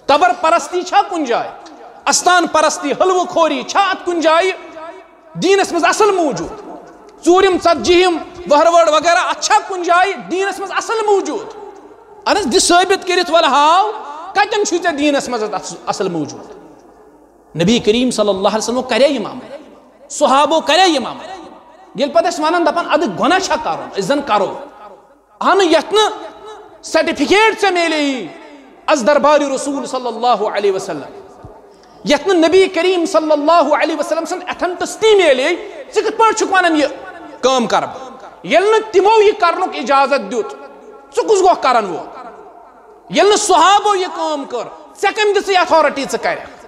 قبر پرستی چھا کُنہِ جایہِ؟ استان پرستی، حلوٕ خوری چھا اَتھ کُنہِ جایہِ دیٖنَس منٛز اصل موٗجوٗد؟ ژوٗرِم، ژتجِہِم، وہروٲڑ وغیرہ، اَتھ چھا کُنہِ جایہِ دیٖنَس منٛز اصل موٗجوٗد؟ اَہن حظ، دِ ثٲبت کٔرِتھ، وَلہٕ ہاو، کَتٮ۪ن چھُے ژےٚ دیٖنَس منٛز اَتھ اصل موٗجوٗد؟ نبی کریم صلی اللہ علیہ وسلمو کرے یِم عمل، صحابو کرے یِم عمل۔ ییٚلہِ پتہٕ أسۍ ونان دپان، ادٕ گۄناہ چھا کرُن، أسۍ زن کرو۔ اہن، یتھ نہٕ certificate ژےٚ میلے یی از دربارِ رسول صلی اللہ علیہ وسلم، یتھ نہٕ نبی کریم صلی اللہ علیہ وسلم سٕنٛز authenticity میلے، ژٕ کِتھ پٲٹھۍ چھُکھ ونان یہِ کٲم کرٕ بہٕ؟ ییٚلہِ نہٕ تِمو یہِ کرنُک اجازت دیُت، ژٕ کُس گوکھ کرن وول؟ ییٚلہِ نہٕ صحابو یہِ کٲم کٔر، ژےٚ کٔمۍ دِژٕے authority ژٕ کرکھ؟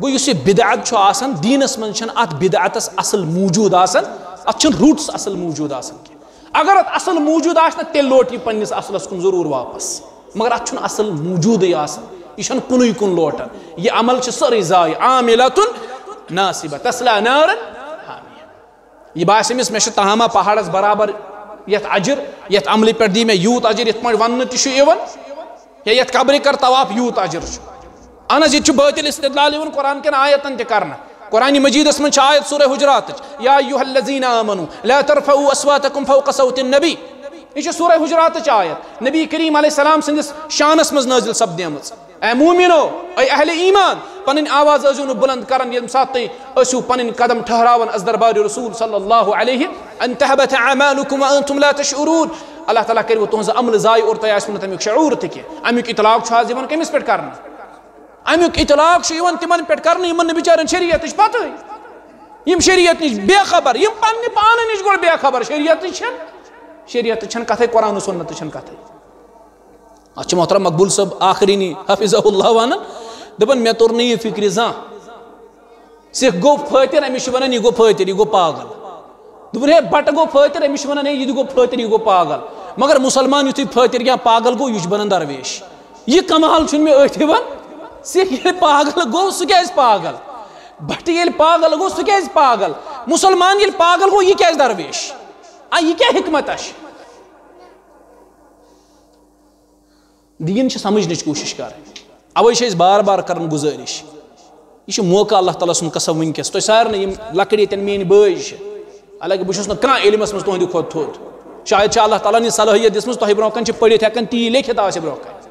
گوٚو، یُس یہِ بدعت چھُ آسان، دیٖنس منٛز چھَنہٕ اتھ بدعتس اصل موجود آسان، اتھ چھُنہٕ roots اصل موجود آسان کینٛہہ۔ اگر اتھ اصل موجود آسہِ نا، تیٚلہِ لوٹ یہِ پننِس اصلس کُن ضروٗر واپس، مگر اتھ چھُنہٕ اصل موجودٕے آسان، یہِ چھَنہٕ کُنُے کُن لوٹان۔ یہِ عمل چھِ سٲرٕے ضایع۔ عاملة ناصبة تصلى نارا حامية۔ یہِ باسہِ أمِس، مےٚ چھُ تہامہ پہاڑس برابر یتھ اجر، یتھ عملہِ پٮ۪ٹھ دی مےٚ یوٗت اجر، یتھ پٲٹھۍ وننہٕ تہِ چھُ یِوان، یا یتھ قبرِ کر طواف، یوٗت اجر چھُ۔ اہن حظ، یہِ تہِ چھُ باطل استدلال یِوان قرآن کٮ۪ن آیتن تہِ کرنہٕ۔ قرآن مجیدس منٛز چھِ آیت سورہ حجراتٕچ، يا أيها الذين آمنوا لا ترفعوا أصواتكم فوق صوت النبي۔ یہِ چھِ سورہ حجراتٕچ آیت، نبی کریم علیہ السلام سٕنٛدِس شانس منٛز نٲزِل سپدیمٕژ۔ اے مومنو، اے اہل ایمان، پنٕنۍ آواز ٲسِو نہٕ بلند کران ییٚمہِ ساتہٕ تُہۍ ٲسِو پنٕنۍ قدم ٹھہراوان از دربار رسول صلی اللہ علیہ، ان تحبط اعمالکم وانتم لا تشعرون۔ اللہ تعالیٰ کٔرِو تُہنٛز عملہٕ ضایع اور تۄہہِ آسِوٕ نہٕ تمیُک شعور تہِ کینٛہہ۔ امیُک اطلاق چھُ آز یِوان کٔمِس پٮ۪ٹھ کرنہٕ؟ امیُک اطلاق چھُ یِوان تِمن پٮ۪ٹھ کرنہٕ یِمن نہٕ بِچارٮ۪ن شریعتٕچ پتہٕے، یِم شریعت نِش بے خبر، یِم پننہِ پانہٕ نِش گۄڈٕ بے خبر، شریعتٕچ چھَنہٕ، شریعتٕچ چھَنہٕ کتھے، قرآن و سنتٕچ چھَنہٕ کتھے۔ اتھ چھُ محترم مقبول صٲب آخرینی حفظہ اللہ ونان، دپان، مےٚ توٚر نہٕ یہِ فکرِ زانٛہہ۔ سکھ گوٚو فٲطر، أمِس چھِ ونان، یہِ گوٚو فٲطر، یہِ گوٚو پاگل۔ دوٚپُن، ہے، بٹہٕ گوٚو فٲطر، أمِس چھِ ونان، ہے، یہِ تہِ گوٚو فٲطر، یہِ گوٚو پاگل۔ مگر مسلمان یُتھُے فٲطر یا پاگل گوٚو، یہِ چھُ بنان درویش۔ یہِ کمال چھُنہٕ مےٚ أتھۍ یِوان۔ سکھ ییٚلہِ پاگل گوٚو، سُہ کیازِ پاگل؟ بٹہٕ ییٚلہِ پاگل گوٚو، سُہ کیازِ پاگل؟ مسلمان ییٚلہِ پاگل گوٚو، یہِ کیازِ درویش؟ آ، یہِ کیٛاہ حکمت چھِ؟ دیٖن چھِ سمجھنٕچ کوٗشِش کرٕنۍ۔ اوے چھِ أسۍ بار بار کران گُزٲرِش۔ یہِ چھُ موقع، اللہ تعالیٰ سُنٛد قسم، وٕنکیٚس تۄہہِ سارنٕے یِم لۄکٕٹۍ ییٚتٮ۪ن میٲنۍ بٲے چھِ، حالانکہِ بہٕ چھُس نہٕ کانٛہہ علمس منٛز تُہنٛدِ کھۄتہٕ تھوٚد۔ شاید چھِ اللہ تعالیٰ ہن یہِ صلٲحیت دِژمٕژ، تۄہہِ برونٛہہ کنہِ چھِ پٔرِتھ ہٮ۪کان، تی لیکھِتھ آسہِ برونٛہہ کنہِ۔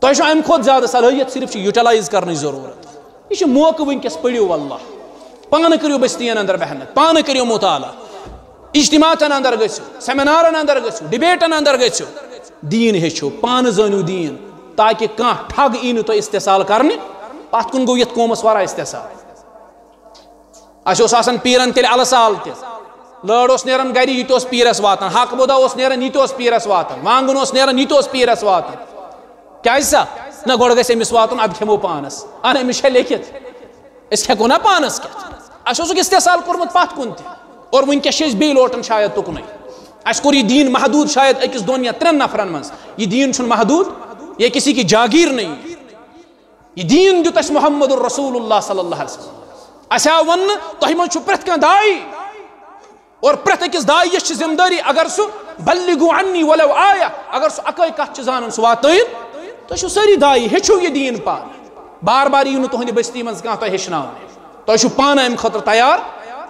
تۄہہِ چھُ امہِ کھۄتہٕ زیادٕ صلٲحیت، صرف چھِ utilize کرنٕچ ضروٗرت۔ یہِ چھِ موقعہٕ وٕنکیٚس، پٔرِو واللہ، پانہٕ کٔرِو بستین اندر محنت، پانہٕ کٔرِو مطالعہ، اجتماعاتن اندر گٔژھِو، سیمینارن اندر گٔژھِو، ڈبیٹن اندر گٔژھِو، دیٖن ہیٚچھِو، پانہٕ زٲنِو دیٖن، تاکہِ کانٛہہ ٹھگ یی نہٕ تۄہہِ استحصال کرنہِ۔ پتھ کُن گوٚو یتھ قومس واریاہ استحصال۔ اسہِ اوس آسان پیرن تیٚلہِ الہٕ سال تہِ۔ لٲر اوس نیران گرِ، یہِ تہِ اوس پیرس واتان۔ حق بودا اوس نیران، یہِ تہِ اوس پیرس واتان۔ وانگُن اوس نیران، یہِ تہِ اوس پیرس واتان۔ کیازِ سا؟ نہ، گۄڈٕ گژھِ أمِس واتُن، ادٕ کھٮ۪مو پانس۔ اہن، أمِس چھےٚ لیکھِتھ، أسۍ ہٮ۪کو نا پانس کھٮ۪تھ؟ اسہِ اوسُکھ استحصال کوٚرمُت پتھ کُن تہِ۔ اور وٕنکیٚس چھِ أسۍ بیٚیہِ لوٹان شاید تُکنُے۔ اسہِ کوٚر یہِ دیٖن محدوٗد شاید أکِس دۄن یا ترٛٮ۪ن نفرن منٛز۔ یہِ دیٖن چھُنہٕ محدوٗد، یہِ کسی کی جاگیر نہیں۔ یہِ دیٖن دیُت اَسہِ محمد رسول اللہ صلی اللہ علیہ وسلم۔ اَسہِ آو وننہٕ، تۄہہِ منٛز چھُ پرٛٮ۪تھ کانٛہہ داعی، اور پرٛٮ۪تھ أکِس داعیَس چھِ ذمہٕ دٲری، اگر سُہ بلغوا عنی ولو آیہ، اگر سُہ اَکٲے کَتھ چھِ زانان، سُہ واتٲیِن۔ تُہۍ چھِو سٲری داعی، ہیٚچھِو یہِ دیٖن پانہٕ۔ بار بار یِیِو نہٕ تُہٕنٛدِ بستی منٛز کانٛہہ تۄہہِ ہیٚچھناونہِ۔ تۄہہِ چھُو پانہٕ اَمہِ خٲطرٕ تیار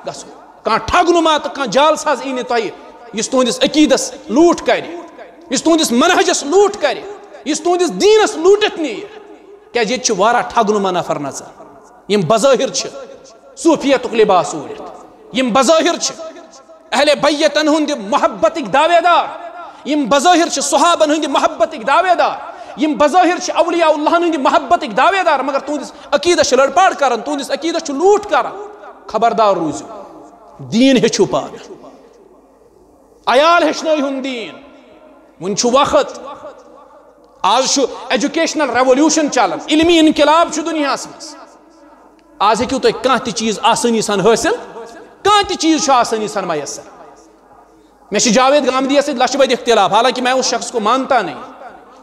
گژھُن۔ کانٛہہ ٹھگ نُما تہٕ کانٛہہ جعل ساز یی نہٕ تۄہہِ، یُس تُہٕنٛدِس عقیٖدس لوٗٹھ کرِ، یُس تُہٕنٛدِس منہجس لوٗٹھ کرِ، یُس تُہٕنٛدِس دیٖنس لوٗٹِتھ نِیہِ۔ کیازِ ییٚتہِ چھِ واریاہ ٹھگ نُما نفر نژان، یِم بظٲہر چھِ صوفیتُک لباس اوٗڑِتھ، یِم بظٲہر چھِ اہل بیتن ہُنٛد محبتٕکۍ دعوے دار، یِم بظٲہر چھِ صحابن ہٕنٛدِ محبتٕکۍ دعوے دار، یِم بظٲہر چھِ اولیاء اللہن ہٕنٛدِ محبتٕکۍ دعوے دار، مگر تُہٕنٛدِس عقیٖدس چھِ لڑپاڑ کران، تُہٕنٛدِس عقیٖدس چھِ لوٗٹھ کران۔ خبردار روٗزِو، دیٖن ہیٚچھِو پانہٕ۔ عیال ہیٚچھنٲیہُن دیٖن۔ وۄنۍ چھُ وقت، آز چھُ ایجوکیشنل ریولوشن چلان، علمی انقلاب چھُ دُنیاہس منٛز۔ آز ہیٚکِو تُہۍ کانٛہہ تہِ چیٖز آسٲنی سان حٲصِل، کانٛہہ تہِ چیٖز چھُ آسٲنی سان میسر۔ مےٚ چھُ جاوید گامدیس سۭتۍ لچھِ بٔدۍ اختلاف، حالانکہ میں اس شخص کو مانتا نہیں،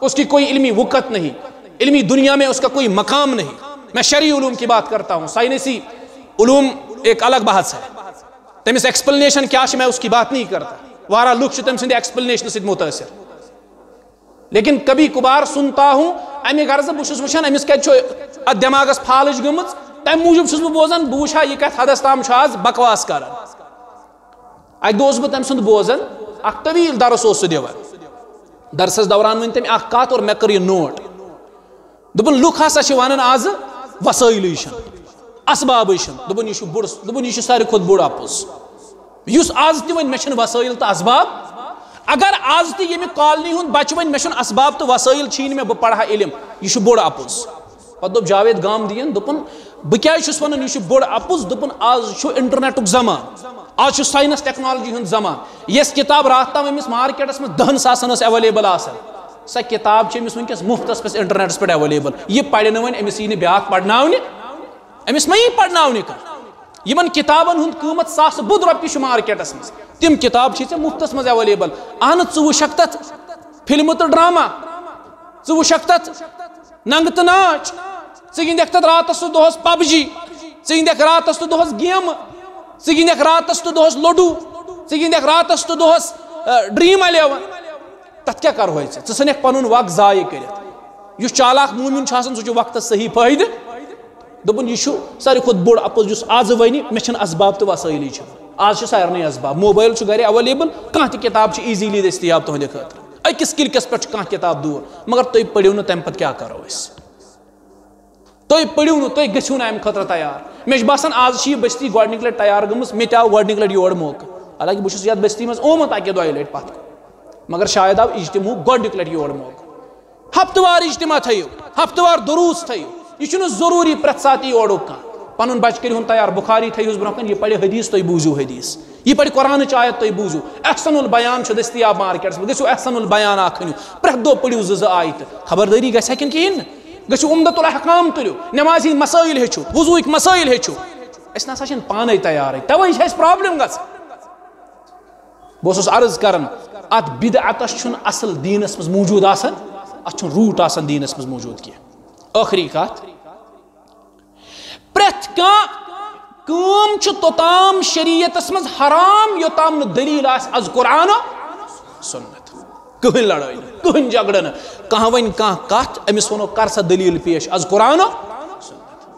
اس کی کوئی علمی وقعت نہیں، علمی دنیا میں اس کا کوئی مقام نہیں۔ میں شرعی علوم کی بات کرتا ہوں، سائنسی علوم ایک الگ بحث ہے۔ تٔمِس ایکسپلینیشن کیٛاہ چھِ، میں اس کی بات نہیں کرتا۔ واریاہ لُکھ چھِ تٔمۍ سٕنٛدِ ایکسپلینیشنہٕ سۭتۍ مُتٲثر۔ لیکن کبھی کبھار سنتا ہوں، اَمہِ غرضہٕ بہٕ چھُس وٕچھان أمِس کَتہِ چھُ اَتھ دٮ۪ماغَس فالٕج گٔمٕژ، تَمہِ موٗجوٗب چھُس بہٕ بوزان، بہٕ وٕچھِ ہا یہِ کَتہِ حدس تام چھُ آز بکواس کران۔ اَکہِ دۄہ اوسُس بہٕ تٔمۍ سُنٛد بوزان، اَکھ طویٖل درس اوس سُہ دِوان۔ درسَس دوران ؤنۍ تٔمۍ اَکھ کَتھ اور مےٚ کٔر یہِ نوٹ۔ دوٚپُن، لُکھ ہسا چھِ وَنان آزٕ وسٲیلٕے چھِنہٕ، اسبابٕے چھِنہٕ۔ دوٚپُن، یہِ چھُ بوٚڑ، دوٚپُن، یہِ چھُ ساروی کھۄتہٕ بوٚڑ اَپُز۔ یُس آز تہِ وَنہِ، مےٚ چھِنہٕ وسٲیِل تہٕ اسباب، اگر آز تہِ ییٚمہِ کالنی ہُنٛد بَچہٕ وَنہِ، مےٚ چھُنہٕ اسباب تہٕ وسٲیِل چھِی نہٕ مےٚ، بہٕ پَرٕ ہا علم، یہِ چھُ بوٚڑ اَپُز۔ پَتہٕ دوٚپ جاوید گامدیٖن، دوٚپُن، بہٕ کیٛازِ چھُس وَنان، یہِ چھُ بوٚڑ اَپُز۔ دوٚپُن، آز چھُ انٹرنیٹُک زمانہٕ، آز چھُ ساینس ٹیکنالوجی ہُنٛد زمانہٕ۔ یۄس کِتاب راتھ تام أمِس مارکیٹَس منٛز دَہَن ساسَن ٲس ایویلیبل آسان، سۄ کِتاب چھِ أمِس وٕنکیٚس مُفتَس پٮ۪ٹھ انٹرنیٹَس پٮ۪ٹھ ایویلیبل۔ یہِ پَرِ نہٕ وۄنۍ، أمِس یی نہٕ بیٛاکھ پَرناونہِ، أمِس ما یی پَرناونہِ کانٛہہ۔ یِمَن کِتابَن ہُنٛد قۭمَتھ ساسہٕ بوٚد رۄپیہِ چھُ مارکیٹَس منٛز، تِم کِتاب چھِ ژےٚ مُفتَس منٛز ایویلیبل۔ اہن، ژٕ وٕچھَکھ تَتھ فِلمہٕ تہٕ ڈرامہ، ژٕ وٕچھَکھ تَتھ ننٛگہٕ تہٕ ناچ، ژٕ گِنٛدَکھ تَتھ راتَس تہٕ دۄہَس پب جی، ژٕ گِنٛدَکھ راتَس تہٕ دۄہَس گیمہٕ، ژٕ گِنٛدَکھ راتَس تہٕ دۄہَس لوڈو، ژٕ گِنٛدَکھ راتَس تہٕ دۄہَس، آ، ڈرٛیٖم الیون۔ تَتھ کیٛاہ کَرہوے ژٕ؟ ژٕ ژھٕنَکھ پَنُن وقت ضایع کٔرِتھ۔ یُس چالاک مومن چھُ آسان، سُہ چھُ وقتَس صحیح فٲیدٕ۔ دوٚپُن، یہِ چھُ ساروی کھۄتہٕ بوٚڑ اَپُز، یُس آزٕ وَنہِ، مےٚ چھِنہٕ اسباب تہٕ وسٲیلٕے چھِنہٕ۔ آز چھِ سارنٕے اسباب، موبایل چھُ گرِ ایویلیبل، کانٛہہ تہِ کِتاب چھِ ایزیلی دٔستیاب تُہنٛدِ خٲطرٕ۔ أکِس کِلکَس پٮ۪ٹھ چھُ کانٛہہ کِتاب دوٗر، مگر تُہۍ پٔرِو نہٕ، تَمہِ پَتہٕ کیٛاہ کَرو أسۍ؟ تُہۍ پٔرِو نہٕ، تُہۍ گٔژھِو نہٕ اَمہِ خٲطرٕ تیار۔ مےٚ چھُ باسان، آز چھِ یہِ بستی گۄڈٕنِکہِ لَٹہِ تیار گٔمٕژ، مےٚ تہِ آو گۄڈٕنِکہِ لَٹہِ یور موقعہٕ۔ حالانکہِ بہٕ چھُس یَتھ بستی منٛز آمُت اَکہِ دۄیہِ لَٹہِ پَتھ کُن، مگر شاید آو اجتماعُک گۄڈٕنِکہِ لَٹہِ یور موقعہٕ۔ ہفتہٕ وار اجتماع تھٲیِو، ہفتہٕ وار دروس تھٲیِو۔ یہِ چھُنہٕ ضروٗری پرٛٮ۪تھ ساتہٕ یی اورُک کانٛہہ۔ پَنُن بَچہٕ کٔرِہُن تیار، بُخاری تھٲیِہُس برٛونٛہہ کَنہِ، یہِ پَرِ حدیث، تُہۍ بوٗزِو حدیث۔ یہِ پَرِ قرآنٕچ آیت، تُہۍ بوٗزِو۔ احسن البیان چھُ دٔستیاب مارکیٹَس منٛز، گٔژھِو احسن البیان اَکھ أنِو۔ پرٛٮ۪تھ دۄہ پٔرِو زٕ زٕ آیتہٕ۔ خبردٲری گژھِ ہا کِنہٕ کِہیٖنۍ نہٕ؟ گٔژھِو عمدۃ الاحکام پٔرِو، نمازِ ہِنٛدۍ مسٲیِل ہیٚچھِو، وضوٗہٕکۍ مسٲیِل ہیٚچھِو۔ أسۍ نہ سا چھِنہٕ پانَے تیارٕے، تَوَے چھِ اَسہِ پرابلم گژھان۔ بہٕ اوسُس عرض کران، اتھ بدعتس چھُنہٕ اصل دیٖنس منٛز موجود آسان، اتھ چھُنہٕ root آسان دیٖنس منٛز موجود کینٛہہ۔ ٲخری کتھ، پرٛٮ۪تھ کانٛہہ کٲم چھُ توٚتام شریعتس منٛز حرام، یوٚتام نہٕ دلیل آسہِ از قرآن و سنت۔ کٕہٕنۍ لڑٲے نہٕ، کٕہٕنۍ جھگڑٕ نہٕ۔ کانٛہہ ونہِ کانٛہہ کتھ، أمِس ونو، کر سا دلیل پیش از قرآن و سنت۔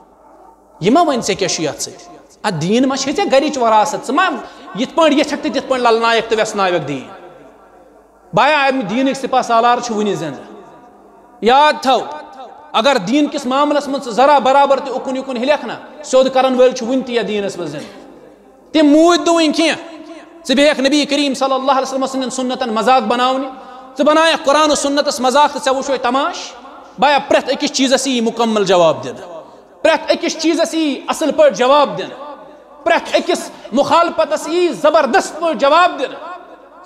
یہِ ما وَنہِ ژےٚ کیٛاہ چھُ یَتھ سۭتۍ؟ اَتھ دیٖن ما چھے ژےٚ گَرِچ وراثت؟ ژٕ ما یِتھ پٲٹھۍ یَژھَکھ تہٕ تِتھ پٲٹھۍ لَلناوَکھ تہٕ وٮ۪ژھناوَکھ دیٖن؟ بایا، اَمہِ دیٖنٕکۍ سِپاہ سالار چھِ وُنہِ زِنٛدٕ۔ یاد تھاو، اگر دیٖن کِس معاملَس منٛز ژٕ ذرا برابر تہِ اُکُن یُکُن ہِلٮ۪کھ نا، سیوٚد کَرَن وٲلۍ چھِ وُنہِ تہِ یَتھ دیٖنَس منٛز زِنٛدٕ۔ تِم موٗدۍ نہٕ وُنہِ کینٛہہ۔ ژٕ بیٚہَکھ نبی کریم صلی اللہ علیہ وسلم سٕنٛدٮ۪ن سُنتَن مذاق بناونہِ، ژٕ بنایَکھ قرآن و سُنتَس مذاق تہٕ ژےٚ وٕچھوے تماش۔ بایا، پرٛٮ۪تھ أکِس چیٖزَس یی مُکمل جواب دِنہٕ۔ پرٛٮ۪تھ أکِس چیٖزَس یی اَصٕل پٲٹھۍ جواب دِنہٕ۔ پرٛٮ۪تھ أکِس مُخالفتَس یی زبردست پٲٹھۍ جواب دِنہٕ۔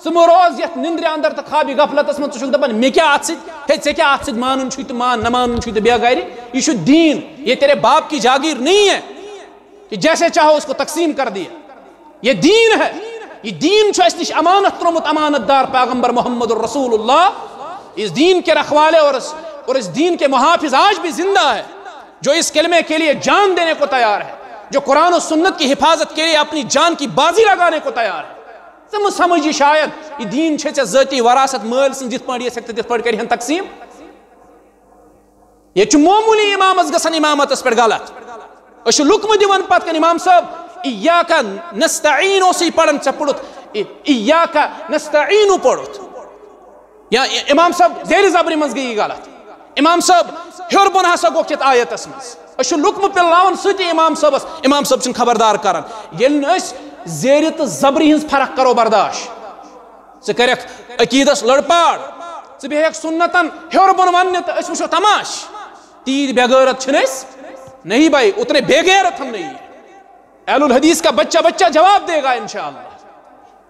ژٕ مہٕ روز یَتھ نِندرِ اندر تہٕ خوابِ غفلتَس منٛز، ژٕ چھُکھ دَپان، مےٚ کیٛاہ اَتھ سۭتۍ؟ ہے، ژےٚ کیٛاہ اَتھ سۭتۍ؟ مانُن چھُے تہٕ مان، نہ مانُن چھُے تہٕ بیٚہہ گَرِ۔ یہِ چھُ دیٖن، یہ تیرے باپ کی جاگیر نہیں ہے کہ جیسے چاہو اس کو تقسیم کر دیا۔ یہ دین ہے، یہ دین چھُ اَسہِ نِش امانت ترٛوومُت امانت دار پیغمبر محمد الرسول اللہ۔ اس دین کے رکھوالے اور اس، اور اس دین کے محافظ آج بھی زندہ ہے، جو اس کلمے کے لیے جان دینے کو تیار ہے، جو قرآن و سنت کی حفاظت کے لیے اپنی جان کی بازی لگانے کو تیار ہے۔ ژٕ مہٕ سمجھ یہِ شاید، یہِ دین چھے ژےٚ ذٲتی وراثت مٲلۍ سٕنٛز، یِتھ پٲٹھۍ یژھکھ تہٕ تِتھ پٲٹھۍ کَرِہَن تقسیٖم۔ ییٚتہِ چھُ معموٗلی امامس گژھان امامتس پٮ۪ٹھ غلط۔ أسۍ چھِ لُکمہٕ دِوان پتہٕ کَنہِ، امام صٲب، ایاک نستعین اوسُے پران، ژےٚ پوٚرُتھ، ای-، ایاک نستعین پوٚرُتھ۔ یا ای-، امام صٲب، زیرِ زبرِ منٛز گٔیی غلط۔ امام صٲب، ہیوٚر بۄن ہسا گوٚو کِتھ آیتس منٛز۔ أسۍ چھِ لُکمہٕ پِلناوان سۭتی امام صٲبس، امام صٲب چھِنہٕ خبردار کران۔ ییٚلہِ نہٕ أسۍ زیرِ تہٕ زبرِ ہٕنٛز فرق کرو برداش، ژٕ کَرَکھ عقیٖدَس لٔڑپاڑ، ژٕ بیٚہَکھ سُنتَن ہیوٚر بۄن وَننہِ تہٕ أسۍ وٕچھو تماش۔ تیٖتۍ بے غیرت چھِنہٕ أسۍ، نہیں بھائی، اتنے بے غیرت ہم نہیں۔ اہل الحدیث کا بچہ بچہ جواب دے گا انشاءاللہ۔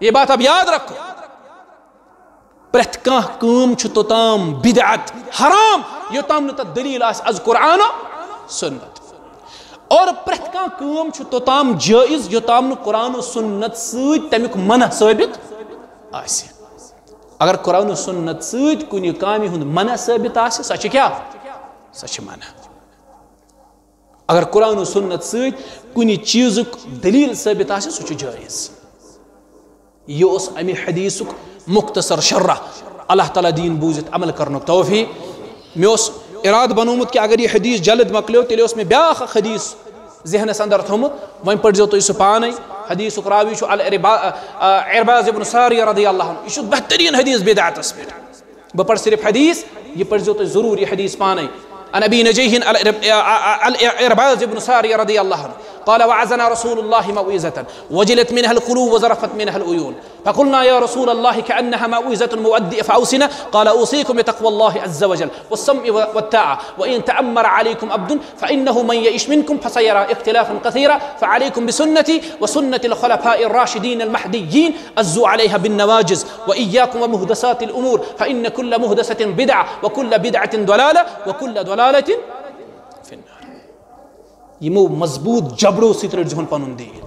یہ بات اب یاد رکھو۔ پرٛٮ۪تھ کانٛہہ کٲم چھُ توٚتام بدعت، حرام، یوٚتام نہٕ تَتھ دٔلیٖل آسہِ از قرآن و سنت۔ اور پرٛٮ۪تھ کانٛہہ کٲم چھُ توٚتام جٲیز، یوٚتام نہٕ قرآن و سنت سۭتۍ تَمیُک منع ثٲبت آسہِ۔ اگر قرآن و سنت سۭتۍ کُنہِ کامہِ ہُنٛد منع ثٲبت آسہِ، سۄ چھِ کیٛاہ؟ سۄ چھِ منع۔ اگر قرآن و سنت سۭتۍ کُنہِ چیٖزُک دٔلیٖل ثٲبت آسہِ، سُہ چھُ جٲیز۔ یہِ اوس اَمہِ حدیثُک مختصر شرح۔ اللہ تعالیٰ دِیِن بوٗزِتھ عمل کرنُک توفیق۔ مےٚ اوس ارادٕ بنوومُت کہِ اگر یہِ حدیث جلد مۄکلیو، تیٚلہِ اوس مےٚ بیٛاکھ اکھ حدیث ذہنس اندر تھوٚمُت، وۄنۍ پٔرۍزیو تُہۍ سُہ پانے۔ حدیثُک راوی چھُ العربا-، آ، عرباض ابن ساریہ رضی اللہ عنہ۔ یہِ چھُ بہتریٖن حدیث بدعتس پٮ۪ٹھ۔ بہٕ پرٕ صرف حدیث، یہِ پٔرۍزیو تُہۍ ضروٗر یہِ حدیث پانے۔ عن أبي نجيح العرباض بن سارية رضي الله عنه قال: وعظنا رسول الله موعظة وجلت منها القلوب وذرفت منها العيون، فقلنا: يا رسول الله، كأنها موعظة مودع، فأوصنا. قال: أوصيكم بتقوى الله عز وجل والسمع والطاعة، وإن تأمر عليكم عبد، فإنه من يعش منكم فسيرى اختلافا كثيرا، فعليكم بسنتي وسنة الخلفاء الراشدين المهديين، عضوا عليها بالنواجذ، وإياكم ومحدثات الأمور، فإن كل محدثة بدعة، وكل بدعة ضلالة، وكل ضلالة في النار. یِمو مضبوٗط جبڑو سۭتۍ رٔٹۍ زِہون پنُن دیٖن۔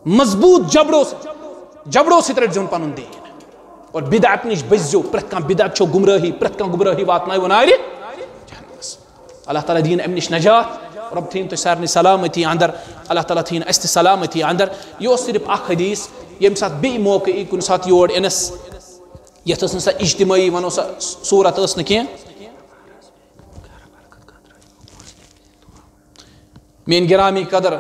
مضبوٗط جبڑو، جبڑو سۭتۍ رٔٹۍ زِہون پنُن دیٖن۔ اور بدعت نِش بٔچھزیو، پرٛٮ۪تھ کانٛہہ بدعت چھو گمرٲہی، پرٛٮ۪تھ کانٛہہ گمرٲہی واتناوِ نارِ جہنمس۔ اللہ تعالیٰ دِیِن اَمہِ نِش نجات، رۄب تھٲیِن تُہۍ سارنٕے سلامتی اندر، اللہ تعالیٰ تھٲیِن اَسہِ تہِ سلامتی اندر۔ یہِ اوس صرف اکھ حدیث، ییٚمہِ ساتہٕ بیٚیہِ موقعہٕ یی کُنہِ ساتہٕ یور یِنس، یتھ ٲس نہٕ سۄ اجتمٲعی، ونو سۄ صورت ٲس نہٕ کینٛہہ۔ میٲنۍ گرامی قدر،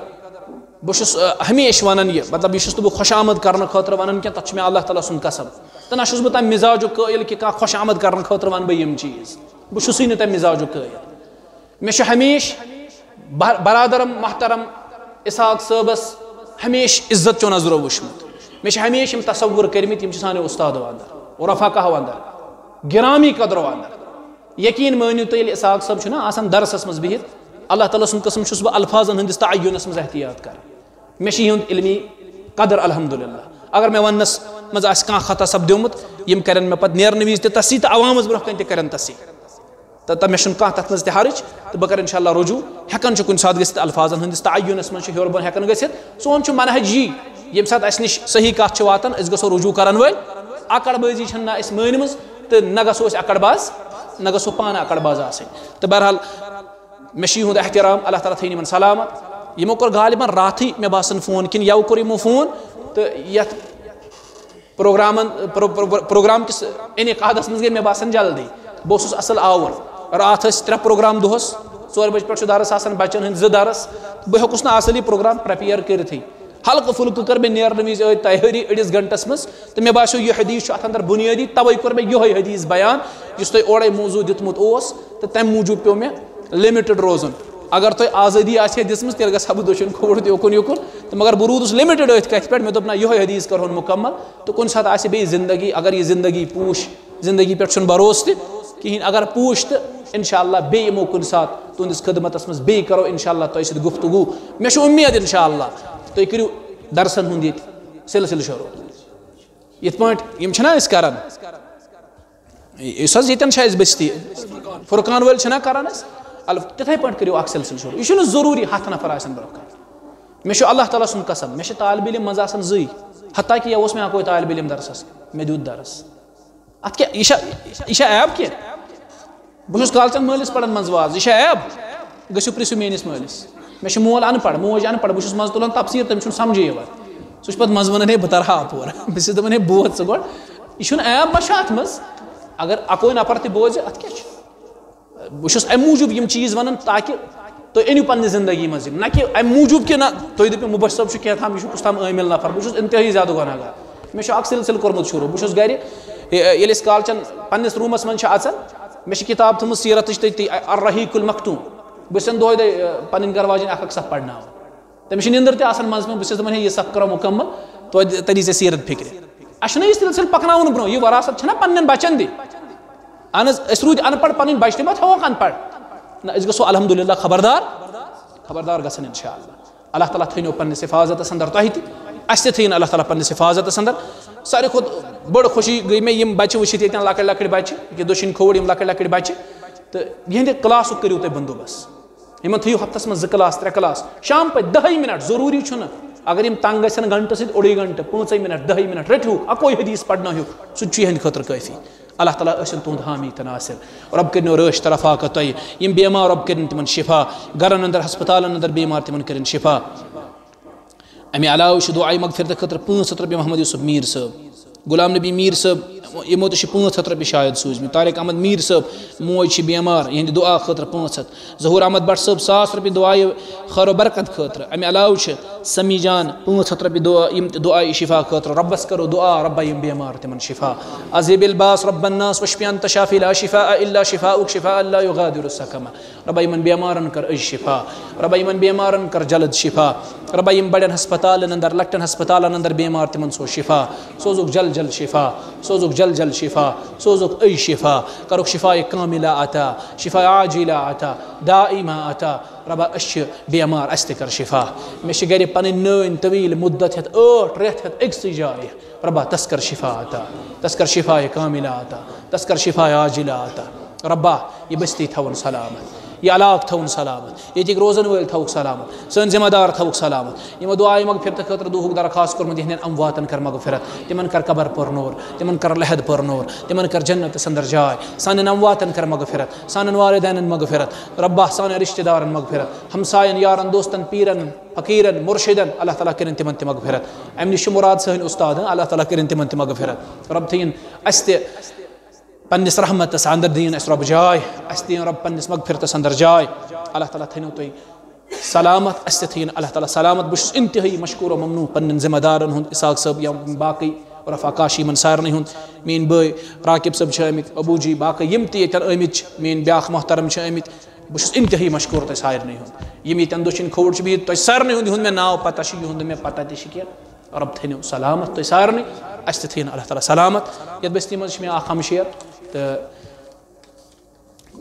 بہٕ چھُس، آ، ہمیشہِ ونان یہِ، مطلب، یہِ چھُس نہٕ بہٕ خۄش آمد کرنہٕ خٲطرٕ ونان کینٛہہ، تتھ چھُ مےٚ اللہ تعالیٰ سُنٛد قسم۔ تہٕ نہ چھُس بہٕ تمہِ مزاجُک قٲیِل کہِ کانٛہہ خۄش آمد کرنہٕ خٲطرٕ ونہٕ بہٕ یِم چیٖز۔ بہٕ چھُسٕے نہٕ تمہِ مزاجُک قٲیِل۔ مےٚ چھُ ہمیشہِ بر-، برادرم محترم اسحاق صٲبس ہمیشہِ عزت چو نظرو وٕچھمُت۔ مےٚ چھِ ہمیشہِ یِم تصور کٔرمٕتۍ، یِم چھِ سانیو استادو اندر، رفقاہو اندر، گرامی قدرو اندر۔ یقین مٲنِو تُہۍ، ییٚلہِ اسحاق صٲب چھُنہ آسان درسس منٛز بِہِتھ، اللہ تعالیٰ سُنٛد قسم چھُس بہٕ الفاظن ہٕنٛدِس تعینس منٛز احتیاط کران۔ مےٚ چھِ یِہُنٛد علمی قدر الحمدللہ۔ اگر مےٚ وننس منٛز آسہِ کانٛہہ خطا سپدیومُت، یِم کرن مےٚ پتہٕ نیرنہٕ وِزِ تہِ تصحیح تہٕ عوامس برونٛہہ کنہِ تہِ کرن تصحیح۔ تہٕ، تہٕ مےٚ چھُنہٕ کانٛہہ تتھ منٛز تہِ حرج، تہٕ بہٕ کرٕ انشاءاللہ رجوع۔ ہٮ۪کان چھُ کُنہِ ساتہٕ گٔژھِتھ، الفاظن ہٕنٛدِس تعینس منٛز چھُ ہیوٚر بۄن ہٮ۪کان گٔژھِتھ۔ سون چھُ منہج یی، ییٚمہِ ساتہٕ اسہِ نِش صحیح کتھ چھِ واتان، أسۍ گژھو رجوع کرن وٲلۍ۔ اکڑ بٲزی چھنہٕ نہ اسہِ مٲنمٕژ، تہٕ نہ گژھو أسۍ اکڑ باز، نہ گژھو پانہٕ اکڑ باز آسٕنۍ۔ تہٕ بہرحال، مےٚ چھُ یِہُنٛد احترام، اللہ تعالیٰ تھٲیِن یِمن سلامت۔ یِمو کوٚر غالباً راتھٕے مےٚ باسان فون، کِنہٕ یَوٕ کوٚر یِمو فون، تہٕ یَتھ پروگرامن، پرو-، پرو-، پروگرام کِس انعقادس منٛز گٔے مےٚ باسان جلدی۔ بہٕ اوسُس اصل آوُر۔ راتھ ٲسۍ ترٛےٚ پروگرام دۄہس، ژورِ بجہِ پٮ۪ٹھ چھُ درس آسان، بچن ہٕنٛدۍ زٕ درس۔ بہٕ ہیوٚکُس نہٕ اصل یہِ پروگرام پریپیئر کٔرِتھٕے۔ ہلکہٕ پھُلکہٕ کٔر مےٚ نیرنہٕ وِزِ أتھۍ تیٲری أڑِس گھنٹس منٛز، تہٕ مےٚ باسیو یہِ حدیث چھُ اتھ اندر بُنیٲدی، توے کوٚر مےٚ یِہوٚے حدیث بیان یُس تۄہہِ اورے موضوع دیُتمُت اوس، تہٕ تمہِ موٗجوٗب پیوٚو مےٚ لِمِٹڈ روزُن۔ اگر تۄہہِ آزٲدی آسہِ ہے دِژمٕژ، تیٚلہِ گژھٕ ہا بہٕ دٔچھُن کھووُر تہٕ یوکُن یوکُن۔ تہٕ مگر بہٕ روٗدُس لِمِٹڈ أتھۍ کتھِ پٮ۪ٹھ۔ مےٚ دوٚپ، نہ، یِہوٚے حدیث کرہون مُکمل۔ تہٕ کُنہِ ساتہٕ آسہِ بیٚیہِ زندگی، اگر یہِ زندگی پوٗچھ، زندگی پٮ۪ٹھ چھُنہٕ بھروسہٕ تہِ کِہیٖنۍ۔ اگر پوٗچھ تہٕ انشاءاللہ بیٚیہِ یِمو کُنہِ ساتہٕ تُہنٛدِس خدمتس منٛز، بیٚیہِ کرو انشاءاللہ تۄہہِ سۭتۍ گفتگو۔ مےٚ چھُ اُمید انشاءاللہ تُہۍ کٔرِو درسن ہُنٛد ییٚتہِ سلسلہٕ شروٗع۔ یِتھ پٲٹھۍ یِم چھِنہ أسۍ کران، یُس حظ ییٚتٮ۪ن چھِ اَسہِ بستی، فرقان وٲلۍ چھِنہ کران أسۍ، الب-، تِتھَے پٲٹھۍ کٔرِو اَکھ سلسلہٕ شروٗع۔ یہِ چھُنہٕ ضروٗری ہَتھ نفر آسن برونٛہہ کَنہِ۔ مےٚ چھُ اللہ تعالیٰ سُنٛد قسم، مےٚ چھِ طالب علم منٛز آسان زٕے، حتیٰ کہِ یہِ اوس مےٚ اَکوے طالب علم درسَس، مےٚ دیُت درس۔ اَتھ کیٛاہ، یہِ چھا، یہِ چھا عیب کینٛہہ؟ بہٕ چھُس کالچن مٲلِس پران منٛزٕ واز، یہِ چھا عیب؟ گٔژھِو پرٛژھِو میٲنِس مٲلِس۔ مےٚ چھُ مول اَن پَڑھ، موج اَن پَڑھ، بہٕ چھُس منٛزٕ تُلان تفسیٖر، تٔمِس چھُنہٕ سَمجھے یِوان۔ سُہ چھُ پَتہٕ منٛزٕ وَنان، "ہے، بہٕ تَرٕ ہا اَپور۔" بہٕ چھُس دَپان، "ہے، بوز ژٕ گۄڈٕ، یہِ چھُنہٕ عیب ما چھُ اَتھ منٛز؟ اگر اَکوے نفر تہِ بوزِ، اَتھ کیٛاہ چھُ؟" بہٕ چھُس اَمہِ موٗجوٗب یِم چیٖز وَنان تاکہِ تُہۍ أنِو پننہِ زندگی منٛز یِم، نہ کہِ اَمہِ موٗجوٗب کہِ نہ تُہۍ دٔپِو مُبشر صٲب چھُ کینٛہہ تام، یہِ چھُ کُس تام عٲمِل نفر۔ بہٕ چھُس انتہٲیی زیادٕ گۄناہ گار۔ مےٚ چھُ اکھ سلسلہٕ کوٚرمُت شروٗع۔ بہٕ چھُس گرِ، یہِ-، ییٚلہِ أسۍ کالچن پننِس روٗمس منٛز چھِ اژان، مےٚ چھِ کِتاب تھٲومٕژ سیٖرتٕچ تٔتی، الرحیق المختوم۔ بہٕ چھُسن دۄہے دۄہے، آ، پنٕنۍ گرٕ واجٮ۪ن اکھ اکھ صف پرناوان۔ تٔمِس چھِ نِندٕر تہِ آسان منٛزٕ منٛزٕ، بہٕ چھُس دَپان، "ہے، یہِ صف کَرو مُکمل، توتہِ تَری ژےٚ سیٖرت فِکرِ۔" اَسہِ چھُنہ یہِ سلسلہٕ پَکناوُن برونٛہہ، یہِ وراثت چھَنہ پَنٕنٮ۪ن بَچَن دِنۍ؟ اَہن حظ، أسۍ روٗدۍ اَن پَڑھ، پَنٕنۍ بَچہِ تہِ ما تھاووکھ اَن پَڑھ؟ نہ، أسۍ گژھو الحمدللہ خبردار، خبردار گژھن انشاءاللہ۔ اللہ تعالیٰ تھٲینو پنٛنِس حفاظتَس اندر تۄہہِ تہِ، اَسہِ تہِ تھٲیِن اللہ تعالیٰ پنٛنِس حفاظتَس اندر۔ ساروی کھۄتہٕ بٔڑ خوشی گٔے مےٚ یِم بَچہِ وٕچھِتھ، ییٚتٮ۪ن لۄکٕٹۍ لۄکٕٹۍ بَچہِ، ییٚکیٛاہ دٔچھِنۍ کھووُر یِم لۄکٕٹۍ لۄکٕٹۍ بَچہِ، تہٕ یِہِنٛدِ کلاسُک کٔرِو تُہۍ بندوبست۔ یِمن تھٲیِو ہفتس منٛز زٕ کلاس، ترٛےٚ کلاس، شام پتہٕ دَہے منٹ، ضروٗری چھُنہٕ۔ اگر یِم تنگ گژھن گھنٹہٕ سۭتۍ، اوٚڑُے گھنٹہٕ، پانٛژے منٹ، دَہے منٹ رٔٹِہُکھ، اَکوے حدیث پرنٲیہُکھ، سُہ تہِ چھُ یِہنٛدِ خٲطرٕ کٲفی۔ اللہ تعالیٰ ٲسِن تُہُنٛد حامی تہٕ ناصر۔ رۄب کٔرِنو رٲچھ تہٕ رفاقت تۄہہِ۔ یِم بیمار، رۄب کٔرِن تِمن شفا۔ گرن اندر، ہسپتالن اندر بیمار، تِمن کٔرِن شفا۔ امہِ علاوٕ چھُ دعائے مغفرت خٲطرٕ پانٛژھ ہتھ رۄپیہِ محمد یوسف میٖر صٲب، غلام نبی میٖر صٲب، یِمو تہِ چھِ پانٛژھ ہَتھ رۄپیہِ شاید سوٗزمٕتۍ۔ طارق احمد میٖر صٲب، موج چھِ بٮ۪مار، یِہِنٛدِ دُعا خٲطرٕ پانٛژھ ہَتھ۔ ظہوٗر احمد بٹ صٲب، ساس رۄپیہِ دُعایہِ خٲر و برکت خٲطرٕ۔ اَمہِ علاوٕ چھِ سمی جان، پانٛژھ ہَتھ رۄپیہِ دُعا، یِم تہِ دُعایہِ شفا خٲطرٕ۔ رۄبَس کَرو دُعا، رۄبہ، یِم بٮ۪مار، تِمَن شفا۔ اذهب الباس رب الناس واشف انت شافی لا شفاء الا شفاؤک شفاء لا یغادر سقما۔ رۄبہ، یِمَن بٮ۪مارَن کَر أزۍ شفا۔ رۄبہ، یِمَن بٮ۪مارَن کَر جلد شفا۔ رۄبہ، یِم بَڑٮ۪ن ہسپتالَن اندر، لۄکٹٮ۪ن ہسپتالَن اندر بٮ۪مار، تِمَن سوز شفا۔ سوزُکھ جلد جلد شفا۔ سوزُکھ جلد جلد شفا۔ سوزُکھ أزۍ شفا۔ کَرُکھ شفایہِ کاملہ عطا، شفایہِ عاجلہ عطا، دائمہ عطا۔ رۄبہ، أسۍ چھِ بٮ۪مار، اَسہِ تہِ کَر شفا۔ مےٚ چھِ گَرِ پَنٕنۍ نٲنۍ طویل مدت ہٮ۪تھ، ٲٹھ رٮ۪تھ ہٮ۪تھ أکسٕے جایہِ۔ رۄبہ، تَس کَر شفا عطا، تَس کَر شفایہِ کاملہ عطا، تَس کَر شفایہِ عاجلہ عطا۔ رۄبہ، یہِ بستی تھاوُن سلامت، یہِ علاقہٕ تھاوُن سلامت، ییٚتِکۍ روزَن وٲلۍ تھاوُکھ سلامت، سٲنۍ ذمہ دار تھاوُکھ سلامت۔ یِمو دُعایہِ مغفرتہٕ خٲطرٕ دُہُک درخواست کوٚرمُت، یِہنٛدٮ۪ن امواتَن کَر مغفرت، تِمَن کَر قبر پُر نوٗر، تِمَن کَر لحد پُر نوٗر، تِمَن کَر جنتَس اندر جاے۔ سانٮ۪ن امواتَن کَر مغفرت، سانٮ۪ن والدینَن مغفرت۔ رۄبہ، سانٮ۪ن رشتہٕ دارَن مغفرت، ہمساین، یارَن، دوستَن، پیٖرَن، فقیٖرَن، مرشدَن، اللہ تعالیٰ کٔرِنۍ تِمَن تہِ مغفرت۔ اَمہِ نِش چھُ مُراد سٲنۍ اُستاد، ہاں، اللہ تعالیٰ کٔرِنۍ تِمَن تہِ مغفرت۔ رۄب، تھٲیِن اَسہِ تہِ پننِس رحمتس اندر، دِیِن اَسہِ رۄب جاے، اَسہِ دِیِن رۄب پننِس مغفرتس اندر جاے۔ اللہ تعالیٰ تھٲینو تُہۍ سلامت، اَسہِ تہِ تھٲیِن اللہ تعالیٰ سلامت۔ بہٕ چھُس انتہٲیی مشکور و ممنون پننٮ۪ن ذمہ دارن ہُنٛد، اسحاق صٲب یا باقٕے رفقا چھِ یِمن سارنٕے ہُنٛد۔ میٲنۍ بٲے راقب صٲب چھِ آمٕتۍ، ابوٗ جی، باقٕے یِم تہِ ییٚتٮ۪ن آمٕتۍ چھِ، میٲنۍ بیٛاکھ محترم چھِ آمٕتۍ۔ بہٕ چھُس انتہٲیی مشکور تۄہہِ سارنٕے ہُنٛد۔ یِم ییٚتٮ۪ن دٔچھِنۍ کھووُر چھِ بِہِتھ، تۄہہِ سارنٕے ہُنٛد، یِہُنٛد مےٚ ناو پتہ چھِ، یِہُنٛد نہٕ مےٚ پتہ تہِ چھِ کینٛہہ۔ رۄب تھٲینو سلامت تُہۍ سارنٕے، اَسہِ تہِ تھٲیِن اللہ تعالیٰ سلامت۔ یَتھ بستی منٛز چھِ مےٚ اَکھ ہمشیر تہٕ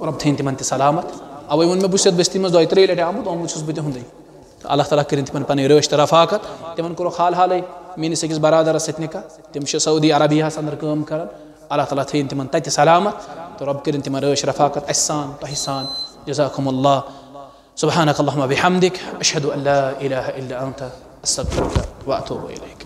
رۄب تھٲیِن تِمَن تہِ سلامت۔ اَوَے ووٚن مےٚ، بہٕ چھُس یَتھ بستی منٛز دۄیہِ ترٛیٚیہِ لَٹہِ آمُت، آمُت چھُس بہٕ تِہُنٛدُے۔ تہٕ اللہ تعالیٰ کٔرِنۍ تِمَن پَنٕنۍ رٲچھ تہٕ رفاقت۔ تِمَن کوٚرُکھ حال حالٕے میٛٲنِس أکِس برادَرَس سۭتۍ نِکاح، تِم چھِ سعودی عربیاہَس اندر کٲم کَران۔ اللہ تعالیٰ تھٲیِن تِمَن تَتہِ سلامت تہٕ رۄب کٔرِنۍ تِمَن رٲچھ رفاقت اَسہِ سان، تۄہہِ سان۔ جزاکم اللہ۔ سبحانک اللہم وبحمدک، اشہد ان لا الہ الا انت، استغفرک واتوب الیک۔